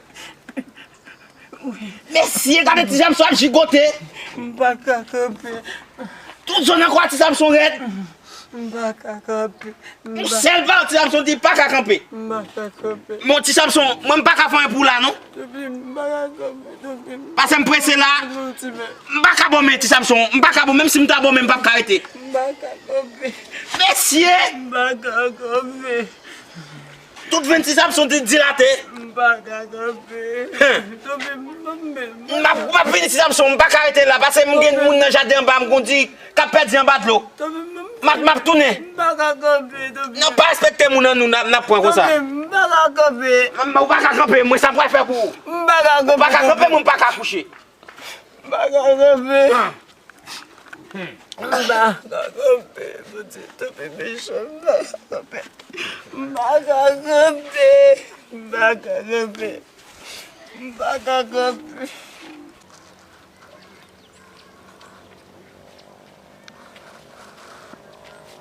Mesye, gade Ti Samson ap jigote. M pa ka kanpe. Tout zòn nan kò a Ti Samson rèd. M pa ka kanpe. M Yon pa sèl pawòl Ti Samson di pa ka kanpe. M pa ka kanpe. Bon, Ti Samson, mwen m pa ka fè anyen pou w la, non. Souple, m pa ka kanpe, souple. Pase m prese la. Non, ti men. M pa ka bon men, Ti Samson. M pa ka bon, menm si m ta bon men, m p ap ka rete. M pa ka kanpe. Mesye! M pa ka kanpe. Tout venn Ti Samson di dilate. M pa ka kanpe. Hen. Souple, m, m, m, M ap, m ap vini, Ti Samson, m pa ka rete la, paske m gen moun nan jaden anba, m kondi k ap pèdi anba dlo. Souple, m, m, M ap, m ap tounen. M pa ka kanpe, souple. Non, pa respekte moun an nou, n ap, n ap pran konsa. Souple, m pa ka kanpe. M, ou pa ka kanpe, mwen sa m pral fè pou ou. M pa ka kanpe. Ou pa ka kanpe, mwen m pa ka kouche. M pa ka kanpe. Ah. M pa ka kanpe, Bondye, tanpri, mechan, m pa ka kanpe. M pa ka kanpe, m pa ka kanpe. M pa ka kanpe.